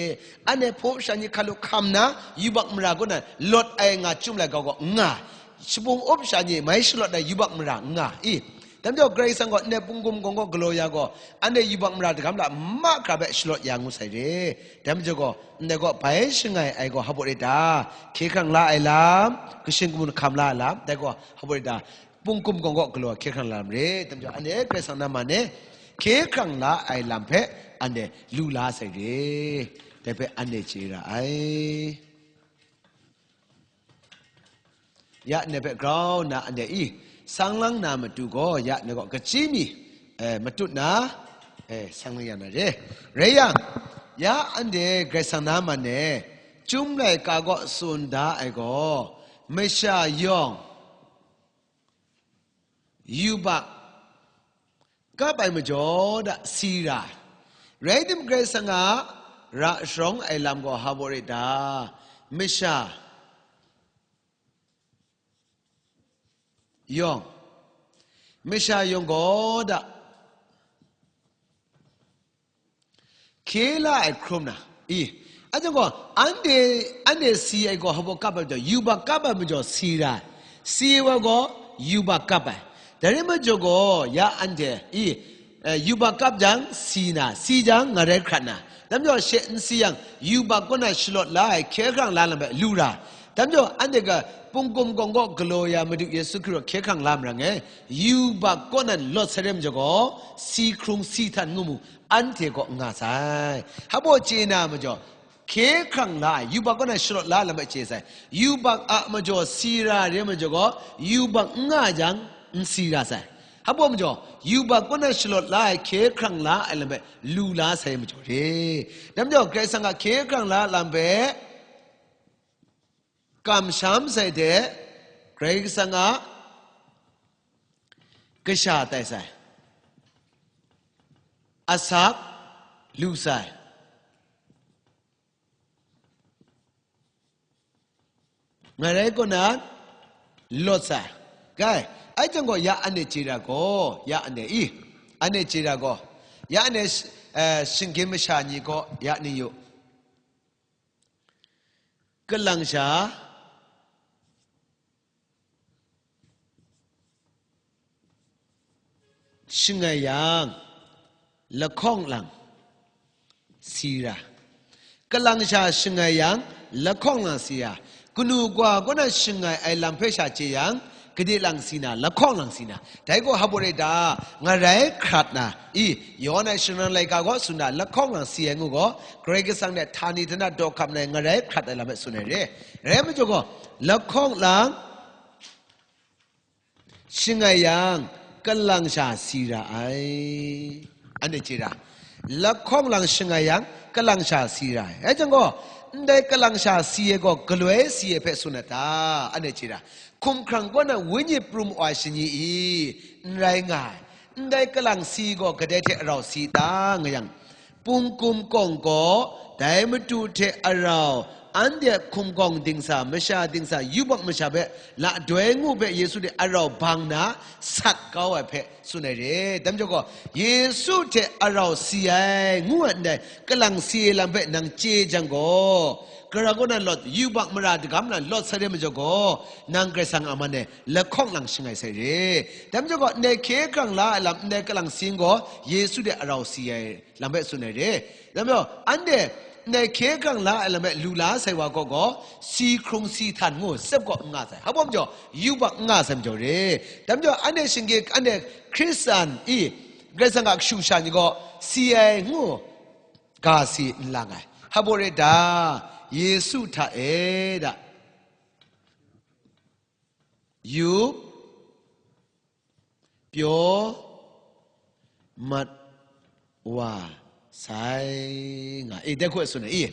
Anhte hpaw sha ni hkalu hkam na, yubak mara kaw na lawt ai nga, Chyum laika gaw n nga, shapung up sha ni mai shalawt ai yubak mara n nga i, dai majaw Karai Kasang gaw ndai pungkum gawng gaw galaw ya gaw, anhte yubak mara dagam la mahkra hpe shalawt ya ngut sai re. Dai majaw gaw, ndai gaw bai shangai ai gaw hpa baw re da, hkye hkrang la ai lam, kashin kamun hkam la ai lam, dai gaw hpa baw re da, pungkum gawng gaw galaw hkye hkrang la lam re. Dai majaw, anhte Karai Kasang na man e, hkye hkrang la ai lam hpe anhte lu la sai re. Dai hpe anhte chye ra ai. Ya ndai hpe grau nna anhte i sang lang na matu gaw, ya ndai gaw kachyi mi, eh, matut na, eh, sang lang ya na re. Rai yang, ya anhte Karai Kasang na man e, Chyum laika gaw tsun da ai gaw, masha yawng, yubak kap ai majaw da si ra ai. Rai tim, Karai Kasang a ra sharawng ai lam gaw hpa baw rai ta? Masha yawng, masha yawng gaw da, hkye la ai hkrum na, i, a jang gaw, anhte, anhte si ai gaw hpa baw kap ai majaw, yubak kap ai majaw si ra ai, si ai wa gaw yubak kap ai. Dai rai majaw gaw, ya anhte, i, eh, yubak kap jang si na, si jang ngarai hkrat na, dai majaw she n si yang, yubak kaw na shalawt la ai hkye hkrang la lam hpe lu ra. Dai majaw, anhte ga pungkum kawng kaw galaw ya Madu Yesu Hkristu hkye hkrang la maran e, yubak kaw nan lawt sai re majaw gaw, si hkrung si htan ngu mu, anhte kaw n nga sai. Hpa baw chye na majaw, hkye hkrang la ai, yubak kaw nan shalawt la lam hpe chye sai. Yubak a majaw si ra re majaw gaw, yubak n nga jang, n si ra sai. Hpa baw majaw, yubak kaw nan shalawt la ai, hkye hkrang la ai lam hpe lu la sai majaw re. Dai majaw, Karai Kasang a hkye hkrang la lam hpe kamsham sai hte, Karai Kasang a kasha tai sai, asak lu sai, ngarai kaw nan lawt sai. Kai, ai jang gaw, ya anhte chye ra gaw, ya anhte i, anhte chye ra gaw, ya anhte sh-, eh, shinggyim masha ni gaw, ya ning yu. Kalang sha shangai yang, lahkawng lang si ra. Kalang sha shangai yang, lahkawng lang si ra. Kanu kaw kaw na shangai ai lam hpe sha chye yang, gade lang si na, lahkawng lang si na. Dai gaw hpa baw rai ta? Ngarai hkrat na, i, Yawhan a shingran laika gaw tsun da, lahkawng lang si ai ngu gaw, Karai Kasang hte htani htana daw hkap nna ngarai hkrat ai lam hpe tsun ai re. Rai majaw gaw, lahkawng lang shangai yang, kalang sha si ra ai. Anhte chye ra. Lahkawng lang shangai yang, kalang sha si ra ai. Rai jang gaw, ndai kalang sha si ai gaw galoi si ai hpe tsun ai ta? Anhte chye ra. Hkumhkrang kaw na wenyi pru mu ai shani i, n rai nga ai. Ndai kalang si gaw kadai hte arau si ta nga yang, pungkum kawng gaw dai Madu hte arau, anhte hkumkawng dingsa, masha dingsa, yubak masha hpe, la doi ngu hpe Yesu hte arau bang na sat kau ai hpe tsun ai re. Dai majaw gaw, Yesu hte arau si ai ngu ai ndai kalang si ai lam hpe nang chye jang gaw, gara kaw na lawt, yubak mara dagam na lawt sai re majaw gaw, nang Karai Kasang a man e lahkawng lang shangai sai re. Dai majaw gaw, ndai hkye hkrang la ai lam, ndai kalang si gaw Yesu hte arau si ai lam hpe tsun ai re. Dai majaw, anhte ndai hkye hkrang la ai lam hpe lu la sai wa gaw gaw, si hkrung si htan ngu tsep gaw n nga sai. Hpa baw majaw, yubak n nga sai majaw re. Dai majaw, anhte shinggyim, anhte Hkristan i, Karai Kasang a kashu sha ni gaw si ai ngu ga si n lang ai. Hpa baw rai ta? Yesu hta e da, yup pyaw mat wa sai nga. E, dai hku tsun ai, i,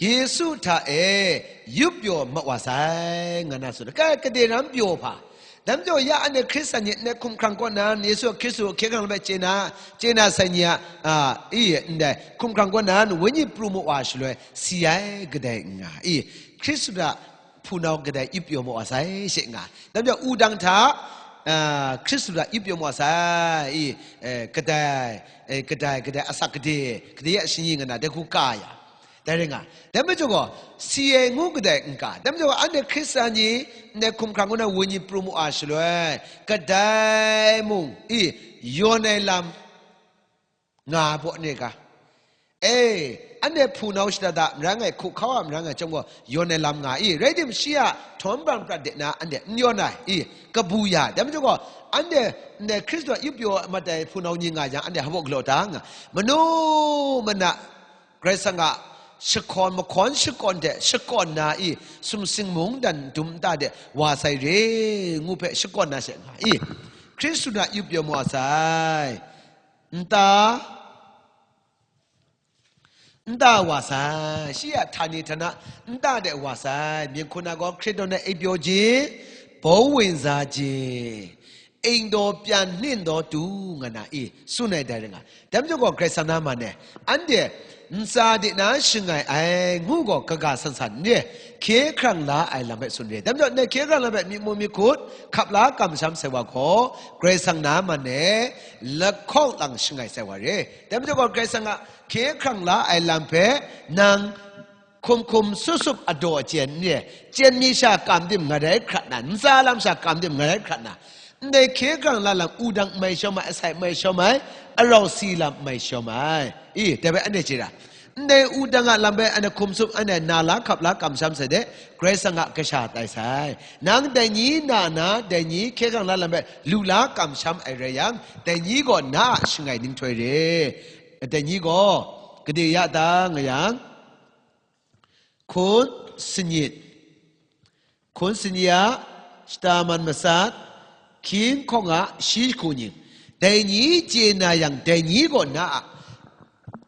Yesu hta e yup pyaw mat wa sai, nga na tsun ai. Kai, gade ram pyaw hpa. Dai majaw, ya anhte Hkristan ni ndai hkumhkrang kaw nan, Yesu Hkristu hkye hkrang lam hpe chye na, chye na sai ni a, a, i, ndai hkumhkrang kaw nan wenyi pru mu wa shaloi, si ai kadai n nga, i, Hkristu hta hpunau kadai yup pyaw mu wa sai she nga. Dai majaw, wudang hta, a, Hkristu hta yup pyaw mu wa sai, i, e, kadai, e, kadai, kadai asak gade, gade a shani nga na, dai hku ka ya. Dai rai nga. Dai majaw gaw, si ai ngu kadai n ka. Dai majaw gaw, anhte Hkristan ni ndai hkumhkrang kaw na wenyi pru mu a shaloi, kadai mung, i, yawn ai lam nga ai baw n rai ga. E, anhte hpunau shada da maran ai, hku hkau a maran ai chyawm gaw, yawn ai lam nga i. Rai tim, shi a htawm brang prat de na anhte n yawn ai, i, kabu ya. Dai majaw gaw, anhte ndai Hkristu a yup pyaw mat ai hpunau ni nga yang, anhte hpa baw galaw ta nga. Manu mana Karai Kasang a shakawn, mahkawn shakawn hte shakawn na i, sumsing mungdan dum nta de wa sai re ngu hpe shakawn na she nga i, Hkristu hta yup pyaw mu wa sai. Nta, nta wa sai, shi a htani htana nta de wa sai, myit hku na gaw Hkristu na e pyaw ji, bawng win za ji, Ing daw pyan nin daw tu nga na i, tsun ai dai rai nga. Dai majaw gaw, Karai Kasang na man e, anhte ntsa de na shangai ai ngu gaw, kaga san san n re, hkye hkrang la ai lam hpe tsun re. Dai majaw, ndai hkye hkrang la hpe myit mu myit hkut, hkap la kamsham sai wa gaw, Karai Kasang na man e lahkawng lang shangai sai wa re. Dai majaw gaw, Karai Kasang a hkye hkrang la ai lam hpe nang hkum hkum sup sup adaw achyen n re, chyen mi sha kam dim ngat ai hkrat na, ntsa lam sha kam dim ngat ai hkrat na, ndai hkye hkrang la lam, wudang n mai shawm ai, asai n mai shawm ai, arau si lam n mai shawm ai. I, dai bai anhte chye ra. Ndai wudang a lam bai anhte hkum sup, anhte na la hkap la kamsham sai de, Karai Kasang a kasha tai sai. Nang dai ni na na, dai ni hkye hkrang la lam bai lu la kamsham ai rai yang, dai ni gaw na a shangai ninghtoi re. Dai ni gaw, gade ya ta nga yang, hkun sanit, hkun sanit a shata man masat, hkying hkawng a shi hku ning, dai ni chye na yang, dai ni gaw na a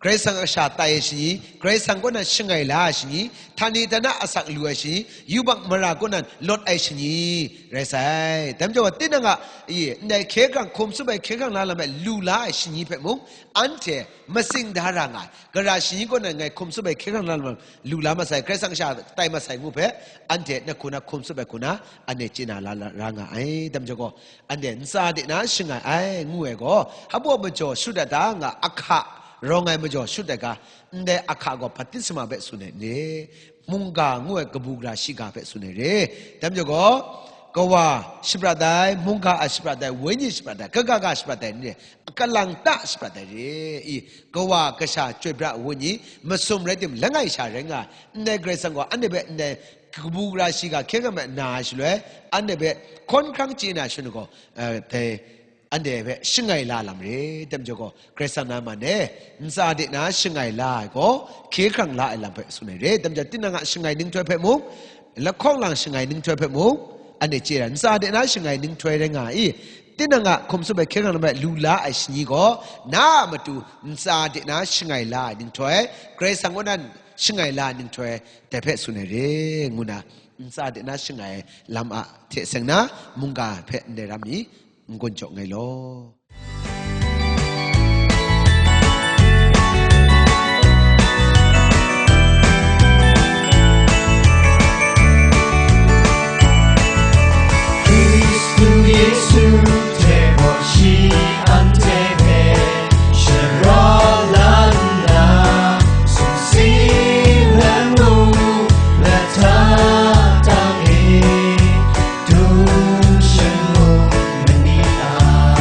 Karai Kasang a kasha tai ai shani, Karai Kasang kaw na shangai la ai shani, htani htana asak lu ai shani, yubak mara kaw na lawt ai shani rai sai. Dai majaw, tinang a, i, ndai hkye hkrang, hkum sup ai hkye hkrang la lam ai lu la ai shani hpe mung, anhte matsing da ra nga ai. Gara shani kaw na ngai hkum sup ai hkye hkrang la lam lu la masai, Karai Kasang sha tai masai ngu hpe, anhte na hku na hkum sup ai hku na, anhte chye na la, la, ra nga ai. Dai majaw gaw, anhte ntsa de na shangai ai ngu ai gaw, hpa majaw shut dat da nga, ahka rawng ai majaw shut dat ga, ndai ahka gaw baptisma hpe tsun ai n re, mungga ngu ai kabu gara shiga hpe tsun ai re. Dai majaw gaw, kawa shaprat ai, mungga a shaprat ai, wenyi shaprat ai, kaga ga shaprat ai n re, kalang ta shaprat ai re. I, kawa kasha chyoi pra ai wenyi, masum rai tim, langai sha rai nga ai. Ndai Karai Kasang gaw anhte hpe ndai kabu gara shiga hkye hkrang hpe na ai shaloi, anhte hpe hkawn hkrang chye na shanu gaw, eh, dai anhte hpe shangai la lam re. Dai majaw gaw, Karai Kasang na man e, ntsa de na shangai la ai gaw, hkye hkrang la ai lam hpe tsun ai re. Dai majaw, tinang a shangai ninghtoi hpe mung, lahkawng lang shangai ninghtoi hpe mung, anhte chye ai, ntsa de na shangai ninghtoi rai nga i, tinang a hkum sup ai hkye hkrang lam hpe lu la ai shani gaw, na a matu ntsa de na shangai la ai ninghtoi, Karai Kasang kaw na shangai la ai ninghtoi, dai hpe tsun ai re, ngu na, ntsa de na shangai ai lam a hte seng na, mungga hpe ndai ram i, n-gun jaw ngai law.